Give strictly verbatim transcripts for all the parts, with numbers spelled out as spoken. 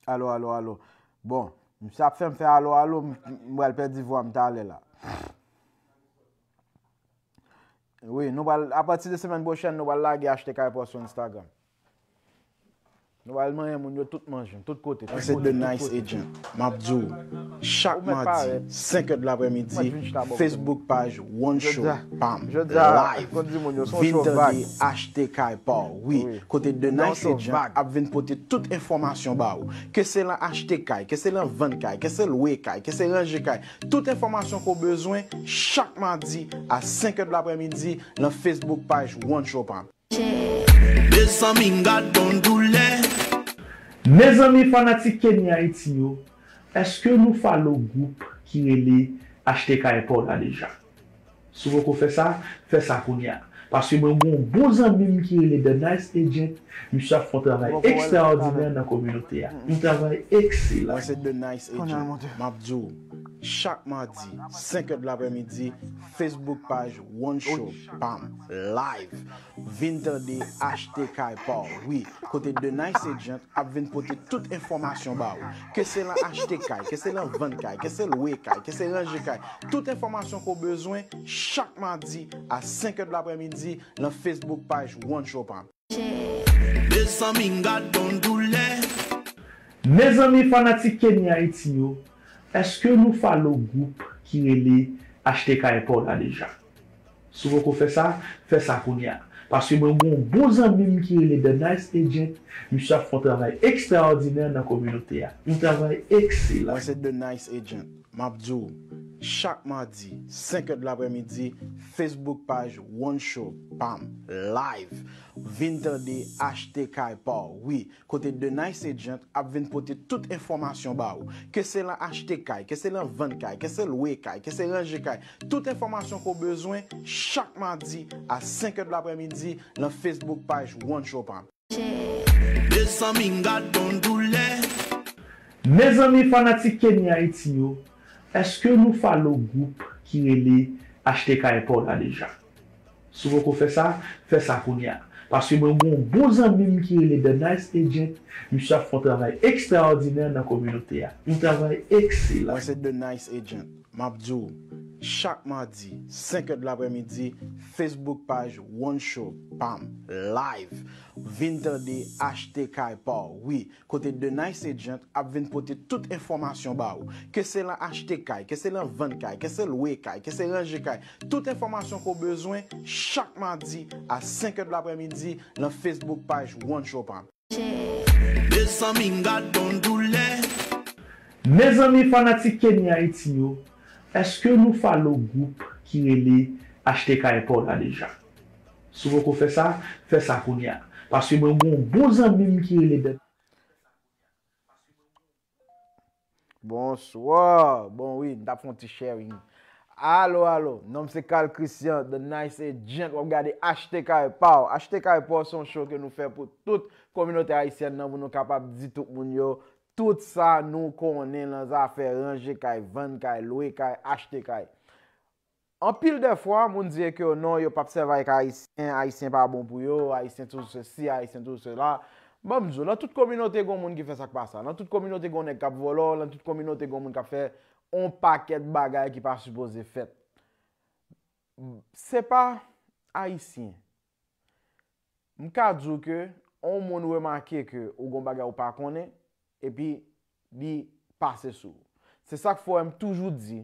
Alo, alo, alo. Bon, misye ap fè m fè alo, alo, m, m pral pèdi vwa m talè la. Wi, nou pral, apati de semèn pwochèn, nou pral lage Achte Kay Paw sou Instagram. Nou pral manyen moun yo tout manje, tout kote, tout kote, tout kote. Mwen se The Nice Agent. M ap di w, chak madi, senk è de laprèmidi, Facebook paj One Show pa m live. Vin tande Achte Kay Paw, wi, kote The Nice Agent ap vin pote tout enfòmasyon ba ou. Ke se lan achte kay, ke se lan vann kay, ke se lwe kay, ke se ranje kay, tout enfòmasyon ke w bezwen, chak madi a senk è de laprèmidi, lan Facebook paj One Show pa m. Mezanmi, m gad yon doulè. Mezanmi, fanatik Kenny Haiti yo, èske nou follow gwoup ki rele Achte Kay Paw la deja? Si w poko fè sa, fè sa kounye a. Paske mwen gen yon bon zanmi m ki rele The Nice Agent, misye ap fè yon travay ekstraòdinè nan kominote a. Yon travay ekselan. Mwen se The Nice Agent. M ap di w, chak madi, senk è de laprèmidi, Facebook paj One Show pa m live. Vin tande Achte Kay Paw, wi, kote The Nice Agent ap vin pote tout enfòmasyon ba ou. Ke se lan achte kay, ke se lan vann kay, ke se lwe kay, ke se ranje kay, tout enfòmasyon ke w bezwen, chak madi a senk è de laprèmidi, lan Facebook paj One Show pa m. Mezanmi, m gad yon doulè. Mezanmi, fanatik Kenny Haiti yo, èske nou follow gwoup ki rele Achte Kay Paw la deja? Si w poko fè sa, fè sa kounye a. Paske mwen gen yon bon zanmi m ki rele The Nice Agent, misye ap fè yon travay ekstraòdinè nan kominote a. Yon travay ekselan. Mwen se The Nice Agent. M ap di w, chak madi, senk è de laprèmidi, Facebook paj One Show pa m live. Vin tande Achte Kay Paw, wi, kote The Nice Agent ap vin pote tout enfòmasyon ba ou. Ke se lan achte kay, ke se lan vann kay, ke se lwe kay, ke se ranje kay, tout enfòmasyon ke w bezwen, chak madi a senk è de laprèmidi, lan Facebook paj One Show pa m. Mezanmi, m gad yon doulè. Mezanmi, fanatik Kenny Haiti yo, èske nou follow gwoup ki rele Achte Kay Paw la deja? Si w poko fè sa, fè sa kounye a. Paske mwen gen yon bon zanmi m ki rele The Nice Agent, misye ap fè yon travay ekstraòdinè nan kominote a. Yon travay ekselan. Mwen se The Nice Agent. M ap di w, chak madi, senk è de laprèmidi, Facebook paj One Show pa m live. Vin tande Achte Kay Paw, wi, kote The Nice Agent ap vin pote tout enfòmasyon ba ou. Ke se lan achte kay, ke se lan vann kay, ke se lwe kay, ke se ranje kay, tout enfòmasyon ke w bezwen, chak madi a senk è de laprèmidi, lan Facebook paj One Show pa m. Mezanmi, m gad yon doulè. Mezanmi, fanatik Kenny Haiti yo, èske nou follow gwoup ki rele Achte Kay Paw la deja? Si w poko fè sa, fè sa kounye a. Paske mwen gen yon bon zanmi m ki rele The Bonswa! Bon wi, m t ap fè yon ti sharing. Alo, alo, non m se Carl Christian, The Nice Agent, w ap gade Achte Kay Paw. Achte Kay Paw se yon show ke nou fè pou tout kominote ayisyèn nan, pou nou kapab di tout moun yo tout sa nou konnen nan zafè ranje kay, vann kay, lwe kay, achte kay. Anpil dè fwa, moun di ke non, yo p ap sèvi ak Ayisyen, Ayisyen pa bon pou yo, Ayisyen toujou sesi, Ayisyen toujou sela. Ban m di w, nan tout kominote gen yon moun ki fè sa k pa sa. Nan tout kominote gen yon nèg k ap vòlò, nan tout kominote gen yon moun k ap fè yon pakèt bagay ki pa sipoze fèt. Se pa Ayisyen. M ka di w ke yon moun remake ke ou gen yon bagay ou pa konnen, epi li pase sou ou. Se sa k fè w wè m toujou di,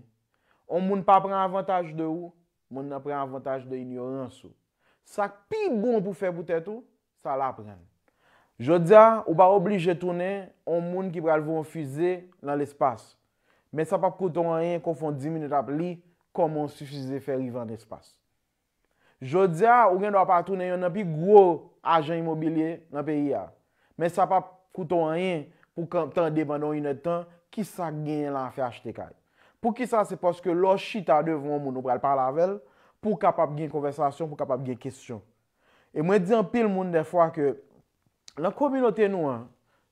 yon moun pa pran avantaj de ou, moun nan pran avantaj de inyorans ou. Sa k pi bon pou fè pou tèt ou, sa l aprann. Jodi a, ou pa oblije tounen yon moun ki pral voye yon fize nan lespas. Men sa p ap koute w anyen ke w fè yon dis minit ap li kòman yon fize fè rive an espas. Jodi a, ou gen dwa pa tounen yonn nan pi gwo ajan imobilye nan peyi a. Men sa p ap koute w anyen pou w tande pandan yon inèdtan kisa k genyen lan afè achte kay. Poukisa? Se paske lè w chita devan yon moun, ou pral pale avè l, pou w kapab gen konvèsasyon, pou w kapab gen kesyon. E mwen di anpil moun dèfwa ke nan kominote nou an,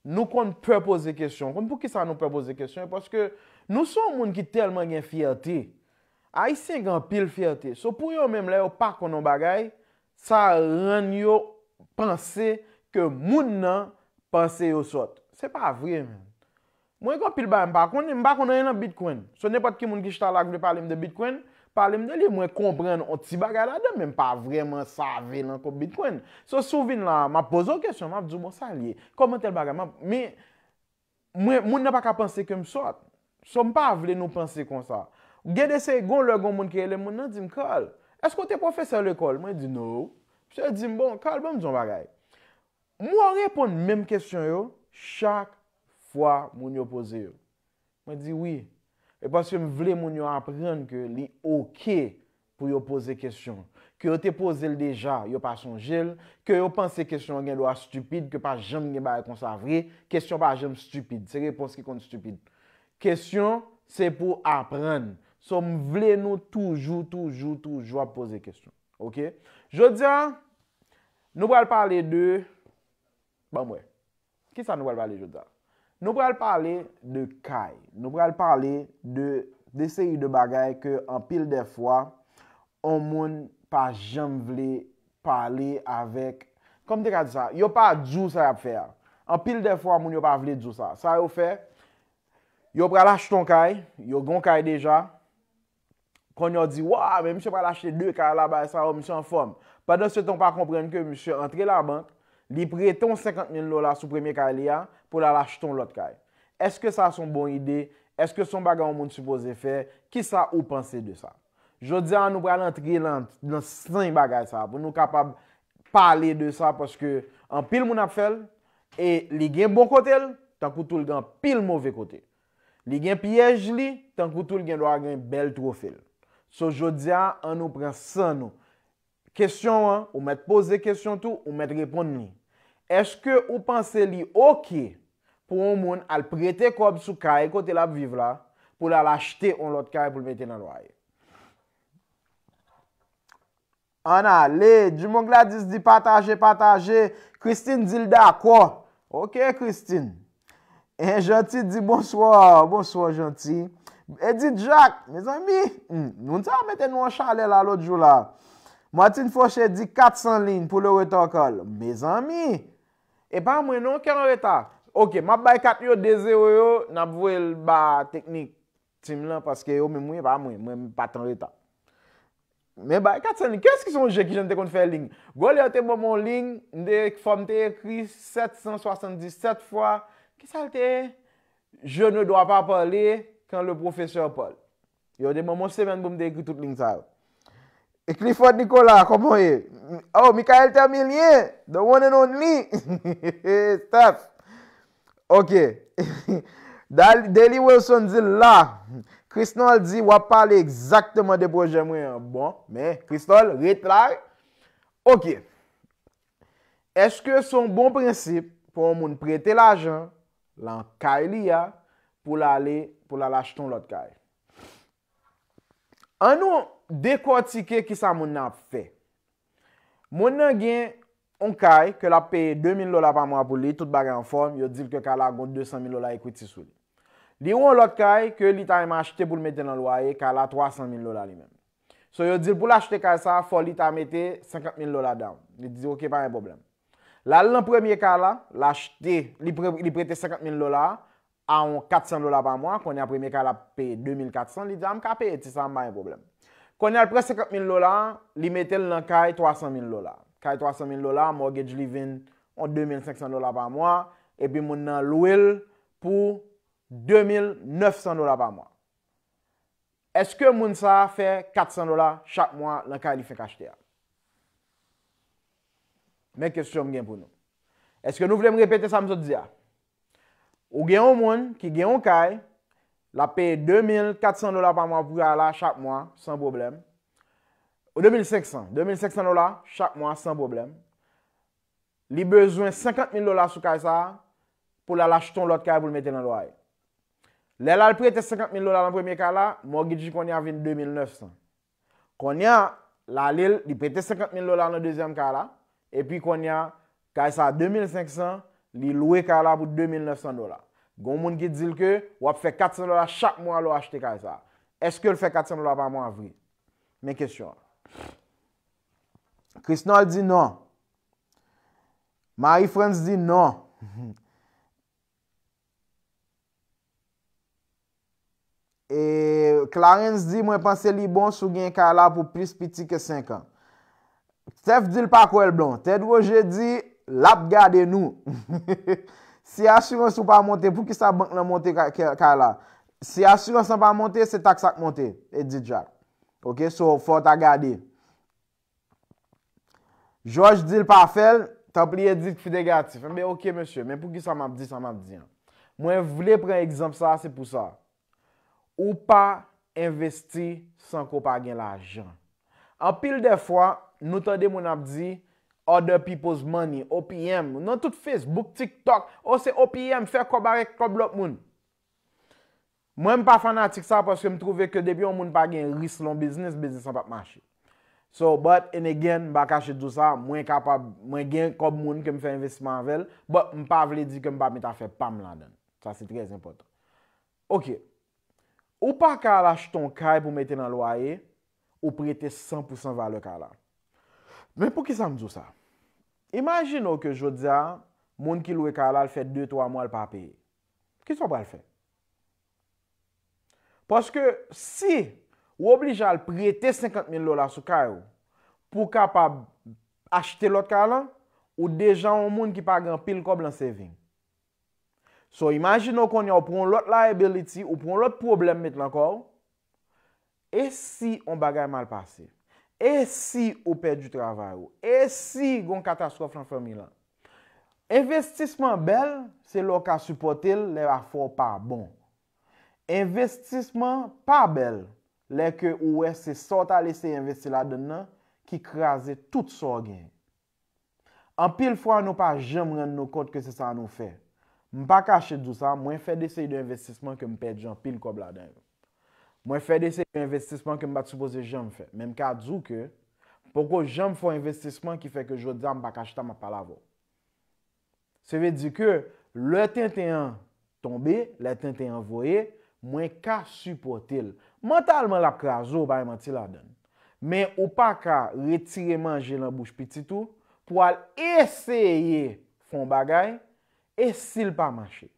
nou konn pè poze kesyon. Konn poukisa nou pè poze kesyon? E paske nou se yon moun ki tèlman gen fyète. Ayisyen gen anpil fyète. So pou yo menm, lè yo pa konn yon bagay, sa rann yo panse ke moun nan panse yo sòt. Se pa vre, menm. Mwen gen anpil bagay m pa konnen, m pa konn anyen nan Bitcoin. So nenpòt ki moun ki chita la k vle pale m de Bitcoin, pale m de li, mwen konprann on ti bagay ladan, men m pa vrèman save nan kòb Bitcoin. So si w vin la, m ap poze w kesyon, m ap di w bon sa l ye, kòman tèl bagay, m ap, men mwen, moun nan pa ka panse ke m sòt. So m pa vle nou panse konsa. Gen de se, gon lè gon moun ki rele m, moun nan di m, Carl, èske w te pwofesè lekòl? Mwen di, no. Misye di m, bon, Carl, ban m di w yon bagay. Mwen reponn menm kesyon yo chak fwa moun yo poze yo. Mwen di wi. E paske m vle moun yo aprann ke li oke pou yo poze kesyon. Ke yo te poze l deja, yo pa sonje l, ke yo panse kesyon an gen dwa stipid, ke pa janm gen bagay konsa vre, kesyon pa janm stipid, se repons ki konn stipid. Kesyon, se pou aprann. So, m vle nou toujou, toujou, toujou ap poze kesyon. Oke? Jodi a, nou pral pale de, ban m wè. Kisa nou pral pale jodi a? Nou pral pale de kay. Nou pral pale de, de seri de bagay ke anpil de fwa, on moun pa janm vle pale avèk. Kòm te ka di sa, yo pa di w sa y ap fè a. Anpil de fwa, moun yo pa vle di w sa. Sa yo fè, yo pral achte yon kay, yo gen yon kay deja, kounye a w di, wa, men misye pral achte de kay la, bagay sa yo, misye anfòm. Pandan se tan, w pa konprann ke misye antre labank, li prete yon senkant mil dola sou premye kay li a, pou l al achte yon lòt kay. Èske sa se yon bon ide? Èske se yon bagay yon moun sipoze fè? Kisa ou panse de sa? Jodi a, nou pral antre nan, nan sen bagay sa, pou nou kapab pale de sa, paske anpil moun ap fè l, e li gen bon kote l, tankou tou l gen anpil move kote. Li gen pyèj li, tankou tou l gen dwa gen bèl twofe l. So, jodi a, an nou pran san nou. Kesyon an, ou mèt poze kesyon tou, ou mèt reponn li. Èske ou panse li oke pou yon moun al prete kòb sou kay kote l ap viv la, pou l al achte yon lòt kay pou l mete nan lwaye? Ann ale, Dumont Gladys di pataje, pataje. Christine di l dakò. Oke, Christine. En, Janti di bonswa, bonswa Janti. Edith Jacques, mezanmi, hmm, moun sa mete nou an chalè la lòt jou la. Martine Fauché di kat san lign pou le retard Carl. Mezanmi, e pa mwen non ki an reta. Oke, m ap bay kat yo de zewo yo, n ap voye l ba teknik team lan, paske yo menm wi, e pa mwen, mwen m pa t an reta. Men bay kat san lign. Kiyès ki sonje kijan m te konn fè lign? Gwo lè yo te ban m yon lign, m te, fò m te ekri sèt san swasanndisèt fwa. Kisa l te ye? Je ne dois pas parler quand le professeur parle. Yo te ban m yon semèn pou m te ekri tout lign sa yo. E Clifford Nicolas, kòman w ye? Oh, Michael Termilien, the one and only. Steph. Ok. Dal- Daily Wilson di l la. Christol di, w ap pale egzakteman de pwojè mwen an. Bon, men, Christol, ret la. Ok. Èske se yon bon prensip pou yon moun prete lajan lan kay li a pou l ale, pou l al achte yon lòt kay? An nou dekòtike kisa moun nan ap fè. Moun nan gen yon kay ke l ap peye de mil dola pa mwa pou li, tout bagay anfòm, yo di l ke kay la gon de san mil dola ekwiti sou li. Li gen yon lòt kay ke li ta renmen achte pou l mete nan lwaye, kay la twa san mil dola li menm. So yo di l pou l achte kay sa, fò li ta mete senkant mil dola down. Li di, ok, pa gen pwoblèm. L al nan premye kay la, l achte, li pre- li prete senkant mil dola a yon kat san dola pa mwa, kounye a premye kay la ap peye de mil kat san, li di, a, m ka peye ti sa, m pa gen pwoblèm. Kounye a l pran senkant mil dola a, li mete l nan kay twa san mil dola. Kay twa san mil dola, mortgage li vin yon de mil senk san dola pa mwa, epi moun nan lwe l pou de mil nèf san dola pa mwa. Èske moun sa a fè kat san dola chak mwa nan kay li fenk achte a? Men kesyon m gen pou nou. Èske nou vle m repete sa m sot di a? Ou gen yon moun ki gen yon kay, l ap peye de mil kat san dola pa mwa pou kay la chak mwa, san pwoblèm. Ou de mil senk san, de mil senk san dola chak mwa, san pwoblèm. Li bezwen senkant mil dola sou kay sa a pou l al achte yon lòt kay pou l mete nan lwaye. Lè l al prete senkant mil dola nan premye kay la, mortgage li kounye a vin de mil nèf san. Kounye a, l ale, li prete senkant mil dola nan dezyèm kay la, epi kounye a, kay sa a de mil senk san, li lwe kay la pou de mil nèf san dola. Gen yon moun ki di l ke w ap fè kat san dola chak mwa lè w achte kay sa a. Èske l fè kat san dola pa mwa vre? Men kesyon an. Christol di non. Marie France di non. E Clarence di, mwen panse li bon si w gen kay la pou plis piti ke senk an. Steph di l pa kwè l bon. Ted Roger di, l ap gade nou. Si asirans ou pa monte, poukisa bank lan monte ka- ka- kay la? Si asirans lan pa monte, se taks ak monte, Eddy Jack. Ok, so fò w ta gade. Jòj di l pa fè l, tanpri Eddy ki negatif. Enben, ok, mesye, men poukisa m ap di sa m ap di an? Mwen vle pran egzanp sa, se pou sa. Ou pa envesti san ke w pa gen lajan. Anpil dè fwa, nou tande moun ap di, other people's money, O P M, nan tout Facebook, TikTok, o se O P M, fè kòb avèk kòb lòt moun. Mwen, m pa fanatik sa paske m twouve ke depi yon moun pa gen risk lan yon biznis, biznis lan p ap mache. So, but, and again, m pa kache di w sa, mwen kapab, mwen gen kòb moun ke m fè envestisman avè l, but m pa vle di ke m pa met afè pa m ladan l. Sa se trè enpòtan. Ok. Ou pa ka al achte yon kay pou mete nan lwaye, ou prete san pou san valè kay la. Men poukisa m di w sa? Imajine w ke jodi a, moun ki lwe kay la, l fè de, twa mwa, l pa peye. Kisa w pral fè? Paske si w oblije al prete senkant mil dola sou kay ou pou w kapab achte lòt kay lan, ou deja yon moun ki pa gen anpil kòb lan saving. So, imajine w kounye a, ou pran yon lòt liability, ou pran yon lòt pwoblèm met lan kò w. E si yon bagay mal pase? E si ou pèdi travay ou? E si gon katastwòf lan fanmi lan? Envestisman bèl, se lè w ka sipòte l lè afè w pa bon. Envestisman pa bèl, lè ke ou wè se sa w t al eseye envesti ladan l nan ki kraze tout sa w genyen. Anpil fwa, nou pa janm rann nou kont ke se sa nou fè. M pa kache di w sa, mwen fè de seri de envestisman ke m pèdi anpil kòb ladan yo. Mwen fè de seri de envestisman ke m pa t sipoze janm fè. Men m ka di w ke m poko janm fè yon envestisman ki fè ke jodi a m pa ka chita m ap pale avè w. Se vle di ke lè tenten an tonbe, lè tenten an voye, mwen ka sipòte l. Mantalman, l ap kraze w, pa gen manti ladan l. Men ou pa ka retire manje lan bouch pitit ou pou al eseye fè yon bagay, e si l pa mache?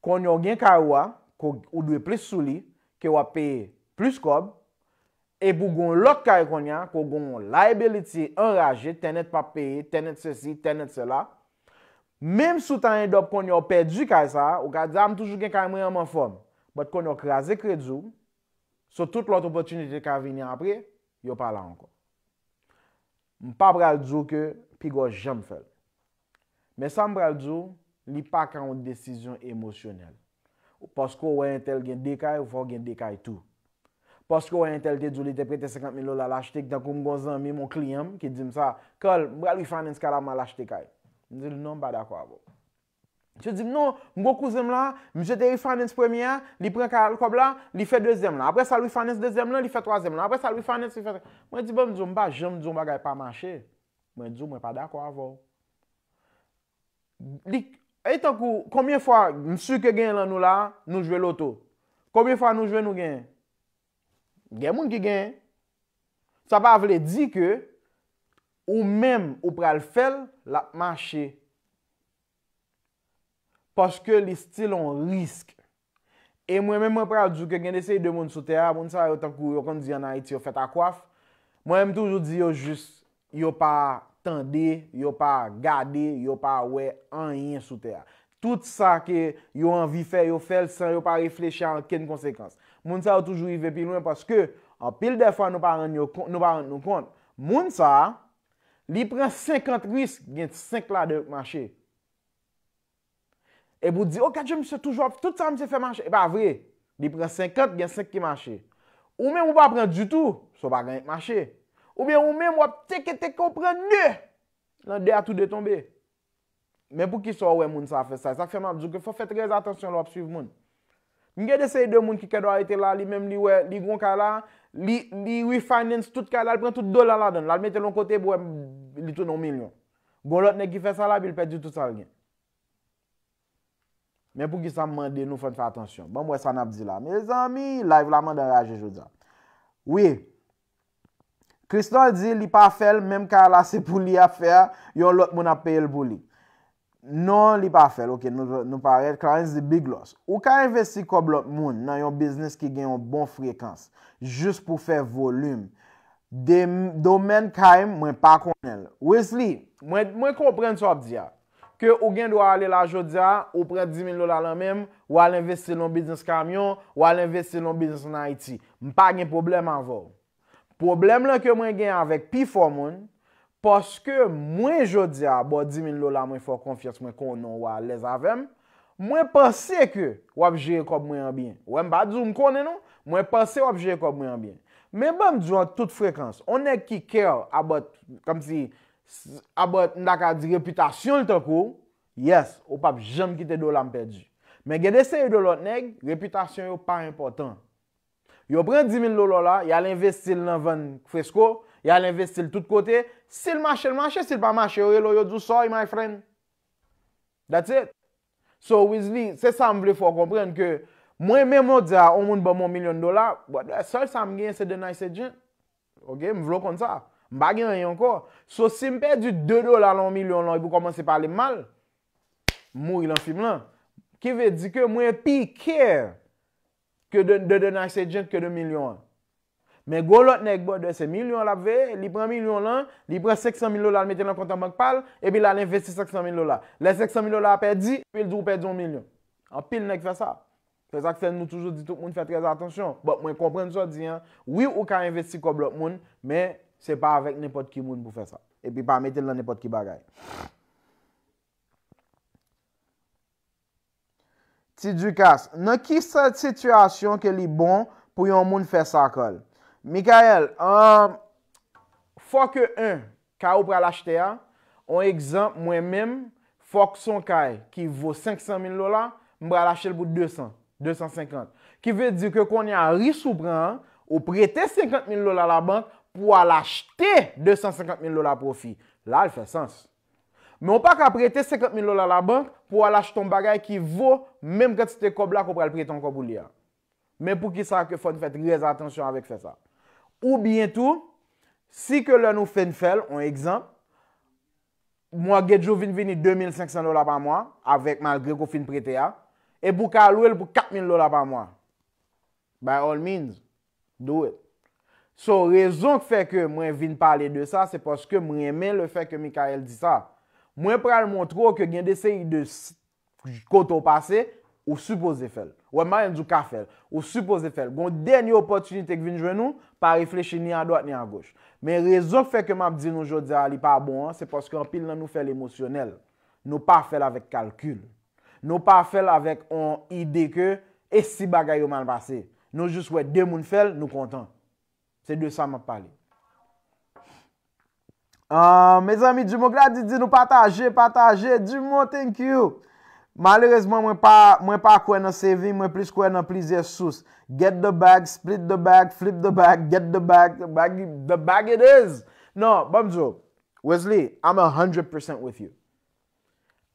Kounye a w gen kay ou a, ke w dwe plis sou li, ke w ap peye plis kòb, epi w gen yon lòt kay kounye a, ke w gen yon liability anraje, tenant p ap peye, tenant sesi, tenant sela. Menm si w ta end up kounye a w pèdi kay sa a, ou ka di, "A, m toujou gen kay mwen an, m anfòm." But kounye a w kraze kredi w, so tout lòt opòtinite ka vini apre, yo pa la ankò. M pa pral di w ke piga w janm fè l. Men sa m pral di w, li pa ka yon desizyon emosyonèl. Paske w wè entèl gen de kay, ou fò w gen de kay tou. Paske w wè entèl te di w li te prete senkant mil dola l achte, tankou m gen yon zanmi m, yon kliyan m, ki di m sa, "Carl, m pral refinance kay la, m al achte kay." M di l, "Non, m pa dakò avè w." Misye di m, "Non, m gon kouzen m la, misye te refinance premye a, li pran kay la, kòb la, li fè dezyèm lan. Apre sa, l refinance dezyèm lan, li fè twazyèm lan. Apre sa, l refinance, li fè." Mwen di, "Ban m di w, m pa janm di w yon bagay pa mache." Mwen di w, "Mwen pa dakò avè w." Li, e tankou, konbyen fwa, m si ke gen lan nou la, nou jwe loto? Konbyen fwa nou jwe, nou genyen? Gen moun ki genyen. Sa pa vle di ke ou menm ou pral fè l, l ap mache. Paske li still on risk. E mwen menm, mwen pral di w ke gen de seri de moun sou tè a, moun sa yo, tankou yo konn di ann Ayiti, yo fèt a kwaf. Mwen menm toujou di yo jis, yo pa tande, yo pa gade, yo pa wè anyen sou tè a. Tout sa ke yo anvi fè, yo fè l san yo pa reflechi a okenn konsekans. Moun sa yo toujou rive pi lwen paske anpil dè fwa nou pa rann yo kon- nou pa rann nou kont. Moun sa a, li pran senkant risk, gen senk ladan yo k mache. Epi w di, "O, gad jan misye toujou ap, tout sa misye fè mache." E pa vre. Li pran senkant, gen senk ki mache. Ou menm ou pa pran ditou, so pa gen anyen k mache. Oubyen ou menm w ap teke teke, ou pran de. Nan de a, tou de tonbe. Men poukisa w wè moun sa fè sa? Sa k fè m ap di w ke fò w fè trè atansyon lè w ap swiv moun. M gen de seri de moun ki kè dwa rete la, li menm li wè, li gon kay la, li, li refinance tout kay la, li pran tout dola ladan l, l al mete l yon kote pou wè li tounen yon milyon. Gon lòt nèg ki fè sa la, epi l pèdi tout sa l gen. Men poukisa m mande nou fò n fè atansyon? Ban m wè sa n ap di la. Mezanmi, live la mande anraje jodi a. Wi. Crystal di li pa fè l, menm kay la se pou li ap fè a, yon lòt moun ap peye l pou li. Non, li pa fè l. Ok, nou, nou parèt. Clarence di big loss. Ou ka envesti kòb lòt moun nan yon biznis ki gen yon bon frekans, jis pou fè volim. De, domèn kay m, mwen pa konnen l. Wesley, mwen, mwen konprann sa w ap di a. Ke ou gen dwa ale la jodi a, ou pran dis mil dola nan men m, ou al envesti l nan biznis kamyon, ou al envesti l nan biznis ann Ayiti. M pa gen pwoblèm avè w. Pwoblèm lan ke mwen gen avèk pifò moun, paske mwen jodi a, ba w dis mil dola, mwen fè w konfyans, mwen konnen w alèz avè m, mwen panse ke w ap jere kòb mwen an byen. Ou wè, m pa di w m konnen non, mwen panse w ap jere kòb mwen an byen. Men ban m di w an tout frekans, on nèg ki care about, kòmsi, about, m ta ka di repitasyon l tankou w, yes, ou p ap janm kite dola m pèdi. Men gen de seri de lòt nèg, repitasyon yo pa enpòtan. Yo pran dis mil dola w la, y al envesti l nan vann fresko, y al envesti l tout kote. Si l mache, l mache, si l pa mache, yo rele w, yo di w sorry, my friend. That's it. So, Wesley, se sa m vle fè w konprann ke mwen menm, jodi a, yon moun ban m yon milyon dola, but sèl sa m genyen, se de Nice Agent. Ok, m vle w konn sa. M pa gen anyen ankò. So, si m pèdi de dola nan yon milyon lan, epi w kòmanse pale m mal, m mouri nan fim lan. Ki vle di ke mwen pi care ke de, de, de Nice Agent ke de milyon an. Men gwo lòt nèg, brother, se milyon l ap veye, li pran milyon lan, li pran senk san mil dola, l mete nan kont an bank pa l, epi l al envesti senk san mil dola. Lè senk san mil dola a pèdi, epi l di w pèdi yon milyon. Anpil nèg fè sa. Se sa k fè nou toujou di tout moun fè trè atansyon. But mwen konprann sa w di an. Wi, ou ka envesti kòb lòt moun, men se pa avèk nenpòt ki moun pou fè sa. Epi pa mete l nan nenpòt ki bagay. Ti Ducasse, nan ki sa sitiyasyon ke li bon pou yon moun fè sa, Carl? Michael, um, fò ke, en, kay ou pral achte a, on egzanp, mwen menm, fòk se on kay ki vo senk san mil dola, m pral achte l pou de san, de san senkant. Ki vle di ke kounye a, risk ou pran an, ou prete senkant mil dola labank pou al achte de san senkant mil dola pwofi. La, l fè sans. Men w pa ka prete senkant mil dola labank pou w al achte yon bagay ki vo menm kantite kòb la ke w pral prete ankò pou li a. Men poukisa ke fò n fè trè atansyon avèk fè sa? Oubyen tou, si ke lè nou fin fè l, on egzanp, mortgage ou vin vini de mil senk san dola pa mwa, avèk malgre ke w fin prete a, epi w ka lwe l pou kat mil dola pa mwa. By all means, do it. So, rezon k fè ke mwen vin pale de sa, se paske mwen renmen le fè ke Michael di sa. Mwen pral montre w ke gen de seri de s-, kote w pase, ou sipoze fè l. Ou wè, m pa menm di w ka fè l. Ou sipoze fè l. Gon dènye opòtinite k vin jwenn ou, pa reflechi ni adwat ni agoch. Men rezon k fè ke m ap di nou jodi a li pa bon an, se paske anpil nan nou fè l emosyonèl. Nou pa fè l avèk kalkil. Nou pa fè l avèk on ide ke, e si bagay yo mal pase? Nou jis wè de moun fè l, nou kontan. Se de sa m ap pale. Ah, mezanmi, Dumont Glady di nou pataje, pataje. Dumont, thank you. Malerezman, mwen pa, mwen pa kwè nan saving, mwen plis kwè nan plizyè sous. Get the bag, split the bag, flip the bag, get the bag, the bag, the bag it is. Non, ban m di w, Wesley, I'm a hundred percent with you.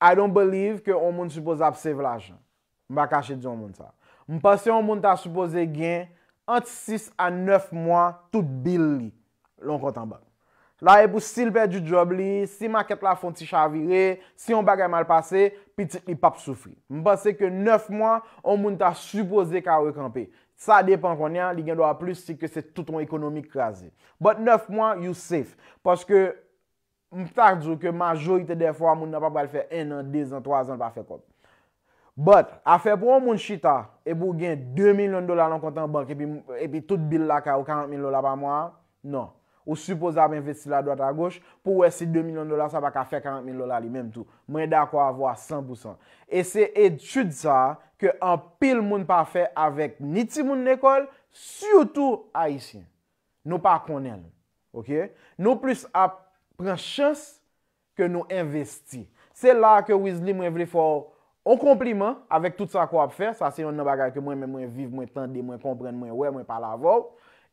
I don't believe ke yon moun sipoze ap save lajan. M pa kache di yon moun sa. M panse yon moun ta sipoze gen ant sis a nèf mwa tout bill li lan yon kont an bank. La e pou si l pèdi djòb li, si makèt la fè yon ti chavire, si yon bagay mal pase, pitit li p ap soufri. M panse ke nèf mwa, yon moun ta sipoze ka rekanpe. Sa depan kounye a, li gen dwa plis si ke se tout yon ekonomi k kraze. But nèf mwa, you safe. Paske m ta di w ke majorite dè fwa, moun nan pa pral fè en an, de zan, twa zan, l pa fè kòb. But, afè pou yon moun chita, epi w gen de milyon dola nan kont an bank, epi, epi tout bill lakay ou, karant mil dola pa mwa, non. Ou sipoze ap envesti l adwat agoch pou w wè si de milyon dola sa pa ka fè karant mil dola li menm tou. Mwen dakò avè w a san pou san. E se etid sa a ke anpil moun pa fè avèk ni timoun lekòl, sitou Ayisyen. Nou pa konnen l. Ok? Nou plis ap pran chans ke nou envesti. Se la ke Wesley, mwen vle fè w yon konpliman avèk tout sa ke w ap fè. Sa se yonn nan bagay ke mwen menm mwen viv, mwen tande, mwen konprann, mwen wè, mwen pale avè w.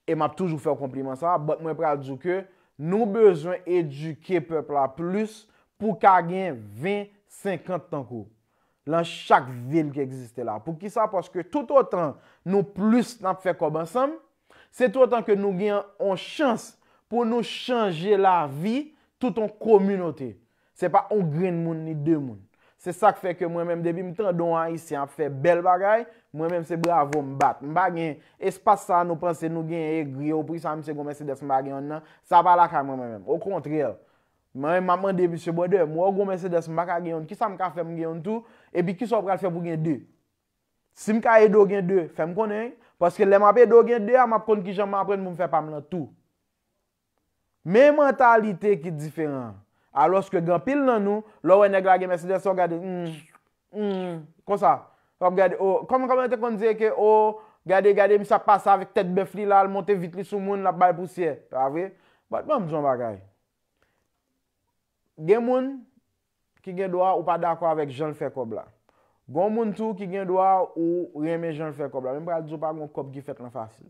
E m ap toujou fè w konpliman sa. But mwen pral di w ke nou bezwen edike pèp la plis pou ka gen ven, senkant tankou w lan chak vil ki egziste la. Poukisa? Paske toutotan nou plis n ap fè kòb ansanm, se toutotan ke nou gen yon chans pou nou chanje lavi tout yon kominote. Se pa yon grenn moun ni de moun. Se sa k fè ke mwen menm, depi m tande yon Ayisyen ap fè bèl bagay, mwen menm se bravo m bat. M pa gen espas sa nou panse nou genyen egri yo, pou sa misye gon Mercedes m pa gen yonn nan. Sa pa lakay mwen, mwen menm. Okontrè, mwen menm m ap mande misye, brother, m wè w gon Mercedes m pa ka gen yonn, kisa m ka fè m gen yonn tou? Epi kisa w pral fè pou gen de? Si m ka ede w gen de, fè m konnen wi. Paske lè m ap ede w gen de a, m ap konn kijan m aprann pou m fè pa m lan tou. Men mantalite ki diferan. Alòske gen anpil nan nou, lè w wè nèg la gen Mercedes, w ap gade, hmm, hmm, konsa. W ap gade, oh, kòman, kòman yo te konn di ke, oh, gade, gade, misye ap pase avèk tèt bèf li la, l monte vit li sou moun, l ap bay pousyè. Pa vre? But, ban m di w yon bagay. Gen moun ki gen dwa ou pa dakò avèk jan l fè kòb la. Gen moun tou ki gen dwa ou renmen jan l fè kòb la. Men m pral di w pa gen yon kòb ki fèt lan fasil.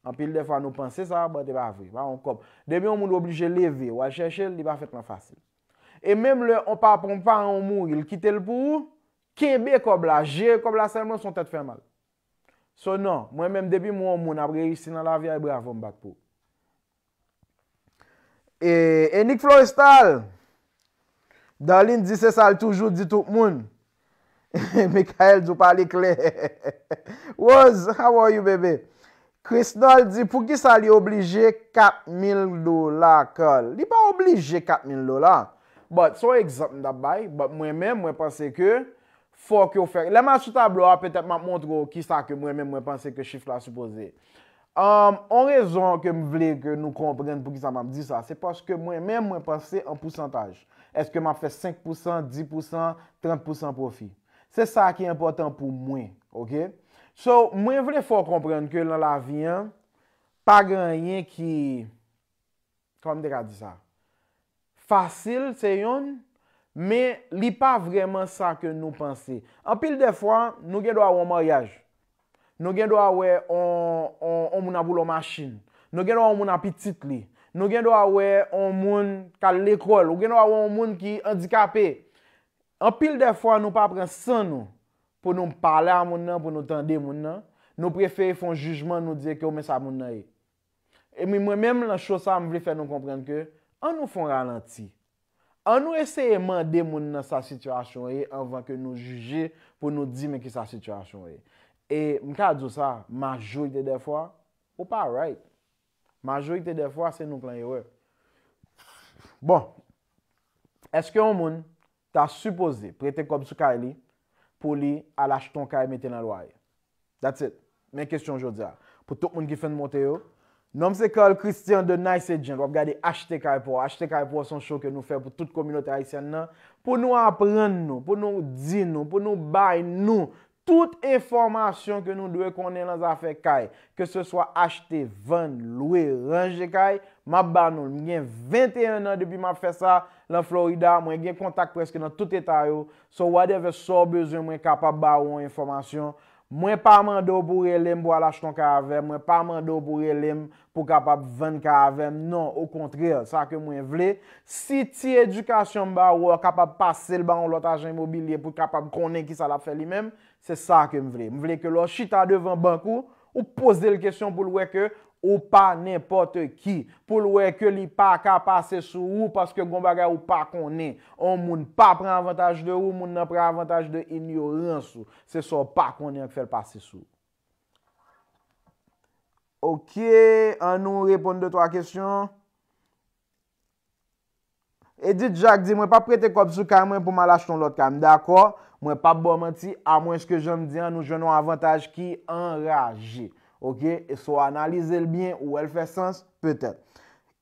Anpil dèfwa nou panse sa, but e pa vre. Pa yon kòb. Depi yon moun oblije leve, w al chèche l, li pa fèt lan fasil. E menm lè yon papa, yon paran w mouri, l kite l pou ou, kenbe kòb la, jere kòb la sèlman, se yon tèt fè mal. So non, mwen menm depi m wè yon moun ap reyisi nan lavi a, e bravo m bat pou ou. E Enik Florestal, Darline di se sa l toujou di tout moun. Michael di w pale klè. Rose, how are you, bebe? Krisnol di, poukisa li oblije kat mil dola, Carl? Li pa oblije kat mil dola. But, se yon egzanp m t ap bay, but mwen menm, mwen panse ke fòk yo fè. Lè m al sou tablo a, petèt m ap montre w kisa ke mwen menm mwen panse ke chif la sipoze. Um, on rezon ke m vle ke nou konprann poukisa m ap di sa, se paske mwen menm mwen panse an pousantaj. Èske m ap fè senk pousan, dis pousan, trant pousan pwofi? Se sa ki enpòtan pou mwen, oke? So, mwen vle fè w konprann ke lan lavi an, pa gen anyen ki, kòman m te ka di sa? Fasil, se yonn, men li pa vrèman sa ke nou panse. Anpil dèfwa, nou gen dwa wè yon maryaj. Nou gen dwa wè on, on, on moun ap woule yon machin. Nou gen dwa wè yon moun ap pitit li. Nou gen dwa wè on moun k al lekòl. Ou gen dwa wè yon moun ki andikape. Anpil dèfwa, nou pa pran san nou pou nou pale a moun nan, pou nou tande moun nan. Nou prefere fè yon jijman, nou di ke men sa moun nan ye. E mi mwen menm, lan cho sa, m vle fè nou konprann ke, ann nou fè yon ralanti. Ann nou eseye mande moun nan sa sitiyasyon ye anvan ke nou jije pou nou di men kisa sitiyasyon ye. E m ka di w sa, majorite dèfwa, ou pa right. Majorite dèfwa, se nou k lan erè. Bon, èske yon moun ta sipoze prete kòb sou kay li pou li al achte yon kay mete nan lwaye? That's it. Men kesyon jodi a. Pou tout moun ki fenk monte yo, non m se Carl Christian de Nice Agent. W ap gade Achte Kay Pou W. Achte Kay Pou W se yon show ke nou fè pou tout kominote ayisyèn nan, pou nou aprann nou, pou nou di nou, pou nou bay nou tout enfòmasyon ke nou dwe konnen lan zafè kay, ke se swa achte, vann, lwe, ranje kay, m ap ba nou l. M gen venteyen an depi m ap fè sa lan Florida, mwen gen kontak prèske nan tout eta yo. So whatever sa w bezwen, mwen kapab ba ou yon enfòmasyon. Mwen pa mande w pou w rele m pou w al achte yon kay avè m, mwen pa mande w pou w rele m pou w kapab vann kay avè m. Non, okontrè, sa ke mwen vle, si ti edikasyon m ba ou a, w kapab pase l ba yon lòt ajan imobilye pou l kapab konnen kisa l ap fè li menm, se sa ke m vle. M vle ke lè w chita devan bank ou, ou poze l kesyon pou l wè ke ou pa nenpòt ki, pou l wè ke li pa ka pase sou ou paske gon bagay ou pa konnen. On moun pa pran avantaj de ou, moun nan pran avantaj de inyorans ou. Se sa w pa konnen an k fè l pase sou ou. Oke, ann nou reponn de twa kesyon. Edith Jacques di, mwen p ap prete kòb sou kay mwen pou m al achte yon lòt kay. M dakò, mwen p ap ba w manti, amwenske jan m di an, nou jwenn yon avantaj ki anraje. Oke? E si w analize l byen, ou wè l fè sans, petèt.